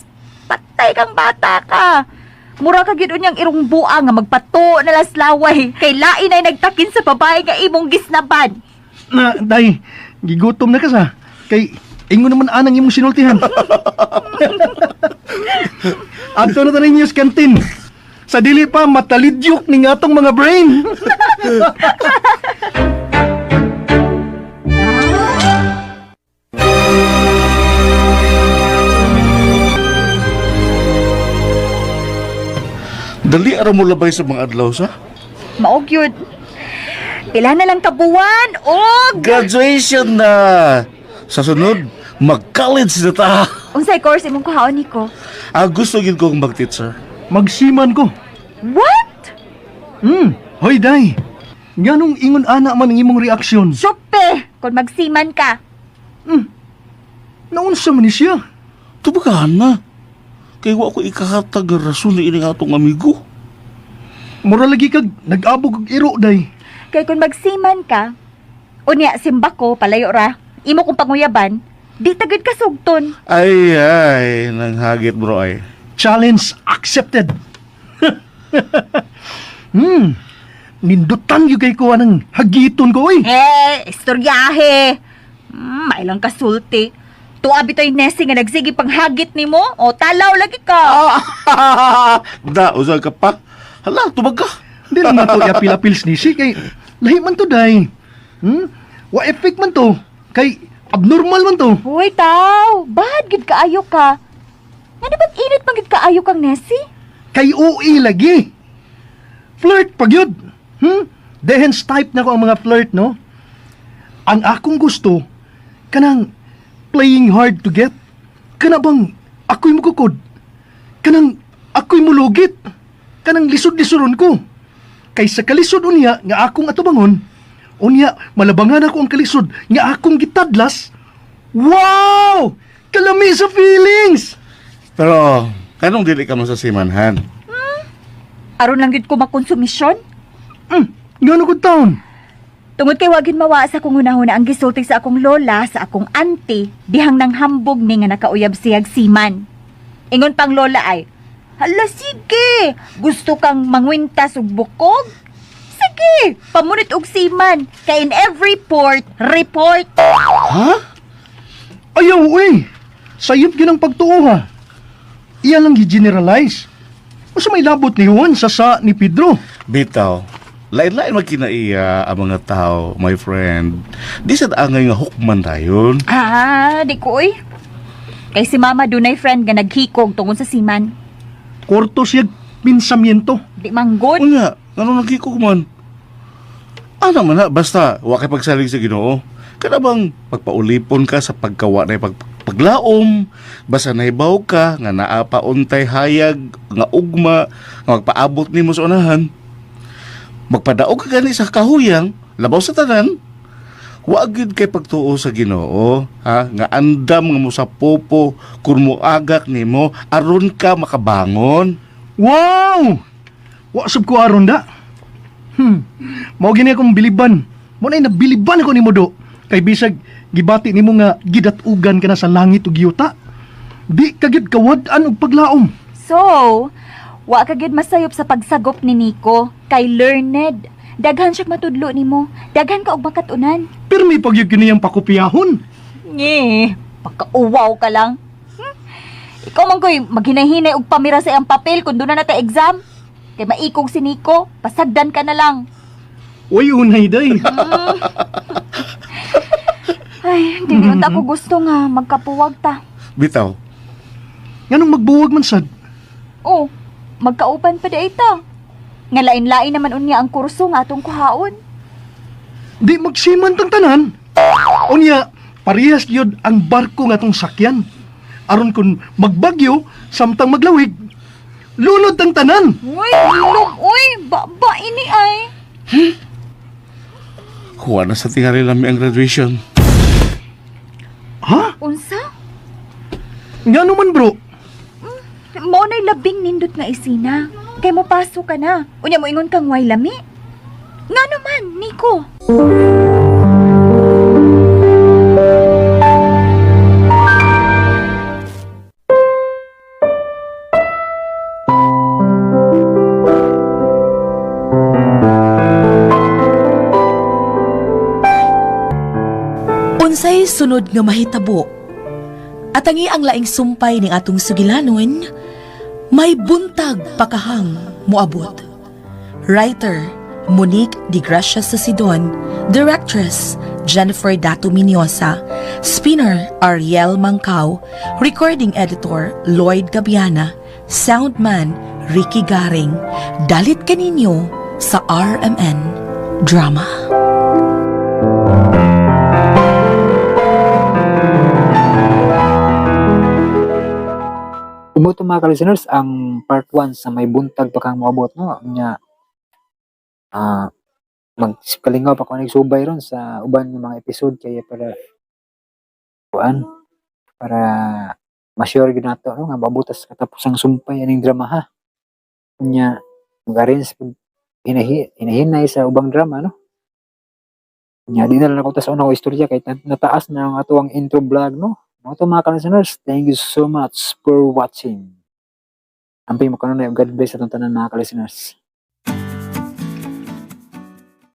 patay kang bata ka. Mura ka gyud unyang irong buang nga magpato na las laway. Kay lain ay nagtakin sa babae nga imong gisnaban. Na, day, gigutom na ka sa. Kay, ingon naman anang imong sinultihan. Adto na ta news canteen. Sa dili pa matalidyok ning atong mga brain. Dali ara mo labay sa mga adlaw sa. Maog yun. Pila na lang kabuwan, og! Graduation na. Sa sunod, mag-college na ta. Unsay course imong kuhaon niko? Ah, gusto gyud kong mag-teacher. Magsiman ko. What? Hoy day. Nganong ingon ana man ang imong reaksyon? Supe! Kung magsiman ka. Naunsa man ni siya? Tubagahan na. Kay wa ko ikahatag ang rason ni ining atong amigo. Mura lagi kag nag-abog og iro day. Kay kung magsiman ka, unya simba ko palayo ra. Imo kong panguyaban, di tagid ka sugton. Ay, ay, nanghagit bro ay. Challenge accepted. Nindutan gyud kay ko anang hagiton ko oy. Eh, istoryahe. Mailang kasulti. Tuwa bitoy Nessie nga nagsige panghagit nimo o talaw lagi ka. Da, usag ka pa. Hala, tubag ka. Di lang na to iapil-apils ni si kay lahi man to day. Wa effect man to. Kay abnormal man to. Hoy, taw, bad gid kaayo ka. Ngano ba't init man gid kaayo kang Nessie? Kay OE lagi. Flirt pag yun. Dehens type na ko ang mga flirt, no? Ang akong gusto, kanang playing hard to get. Kana bang ako'y mukukod? Kanang ako'y mulugit? Kanang lisod-lisuron ko? Kay sa kalisod unya nga akong atubangon, unya malabangan ako ang kalisod nga akong gitadlas. Wow! Kalami sa feelings! Pero, kanong dili ka man sa simanhan? Aron lang gid ko makonsumisyon. Ngano ko taon? Tungod kay wagin mawa sa akong hunahuna ang gisulti sa akong lola sa akong auntie dihang nanghambog ni nga nakauyab siyag seaman. Ingon pang lola ay, "Hala sige, gusto kang mangwintas og bukog? Sige, pamunit og seaman kay in every port, report." Ha? Ayaw, uy. Sayop gyud ang pagtuo ha. Iya lang gi-generalize. Unsa may labot ni Juan sa ni Pedro? Bitaw, lain-lain magkinaiya ang mga tao, my friend. Di sa angay nga hukman dayon. Ah, di ko oy. Kay si mama dunay friend nga naghikog tungod sa seaman. Korto siya pensamiento. Di manggod. Unya, ngano nagkikog man? Ano man na, basta wa kay pagsalig sa Ginoo. Kada bang pagpaulipon ka sa pagkawa na paglaom, basta nahibaw ka nga naa pa untay hayag nga ugma nga magpaabot nimo sa unahan. Magpadaog ka gani sa kahuyang, labaw sa tanan. Wa gyud kay pagtuo sa Ginoo, ha? Nga andam nga mo sa popo kun moagak nimo aron ka makabangon. Wow! Wa sab ko aron da. Mao gini akong biliban. Mo na nabiliban ako nimo do. Kay bisag gibati nimo nga gidat-ugan ka na sa langit ug yuta. Di ka gyud kawad-an og paglaom. So, wa ka gyud masayop sa pagsagop ni Nico kay learned. Daghan siya matudlo nimo. Daghan ka og makatunan. Pirmi pag gyud kiniyang pakopiyahon. Nye, pagkauwaw ka lang. Ikaw man ko'y maghinahinay og pamira sa iyang papel kung doon na ta exam. Kay maikog si Nico, pasagdan ka na lang. Uy, unay day. Ay, hindi mm ako gusto nga magkapuwag ta. Bitaw, Nganong magbuwag man sad? Oh, magkauban pa di ta. Nga lain-lain naman unya ang kurso nga atong kuhaon. Di magsiman tang tanan. Unya, parehas gyud ang barko nga atong sakyan. Aron kun magbagyo samtang maglawig. Lunod tang tanan. Uy, ilog, uy, ba ini ay. kuha na sa tingali lami ang graduation. Ha? Unsa? Ngano man bro? Mao na'y labing nindot nga isina. Kay mo paso ka na. Unya mo ingon kang way lami. Ngano man, Nico? Unsay sunod nga mahitabo? Atangi ang laing sumpay ning atong sugilanon, may buntag pakahang moabot. Writer, Monique Di Gracia sa Sidon, Directress, Jennifer Dato Miniosa, Spinner, Ariel Mangkao, Recording Editor, Lloyd Gabiana, Soundman, Ricky Garing. Dalit kaninyo sa RMN Drama. Umuto mga ka-listeners, ang part 1 sa may buntag pa kang moabot, no? Nya magkalingaw pa ko nagsubay ron sa uban ng mga episode kaya para kuan para ma-sure gyud nato, no, nga mabutas katapos ang sumpay aning drama ha. Nya mag-arrange pud hinahinay sa ubang drama, no. Nya di na lang ako tas una ko istorya kay nataas na ang ato ang intro vlog, no. Mga to mga ka-listeners, thank you so much for watching. Amping mo kanunay, God bless atong tanan mga ka-listeners.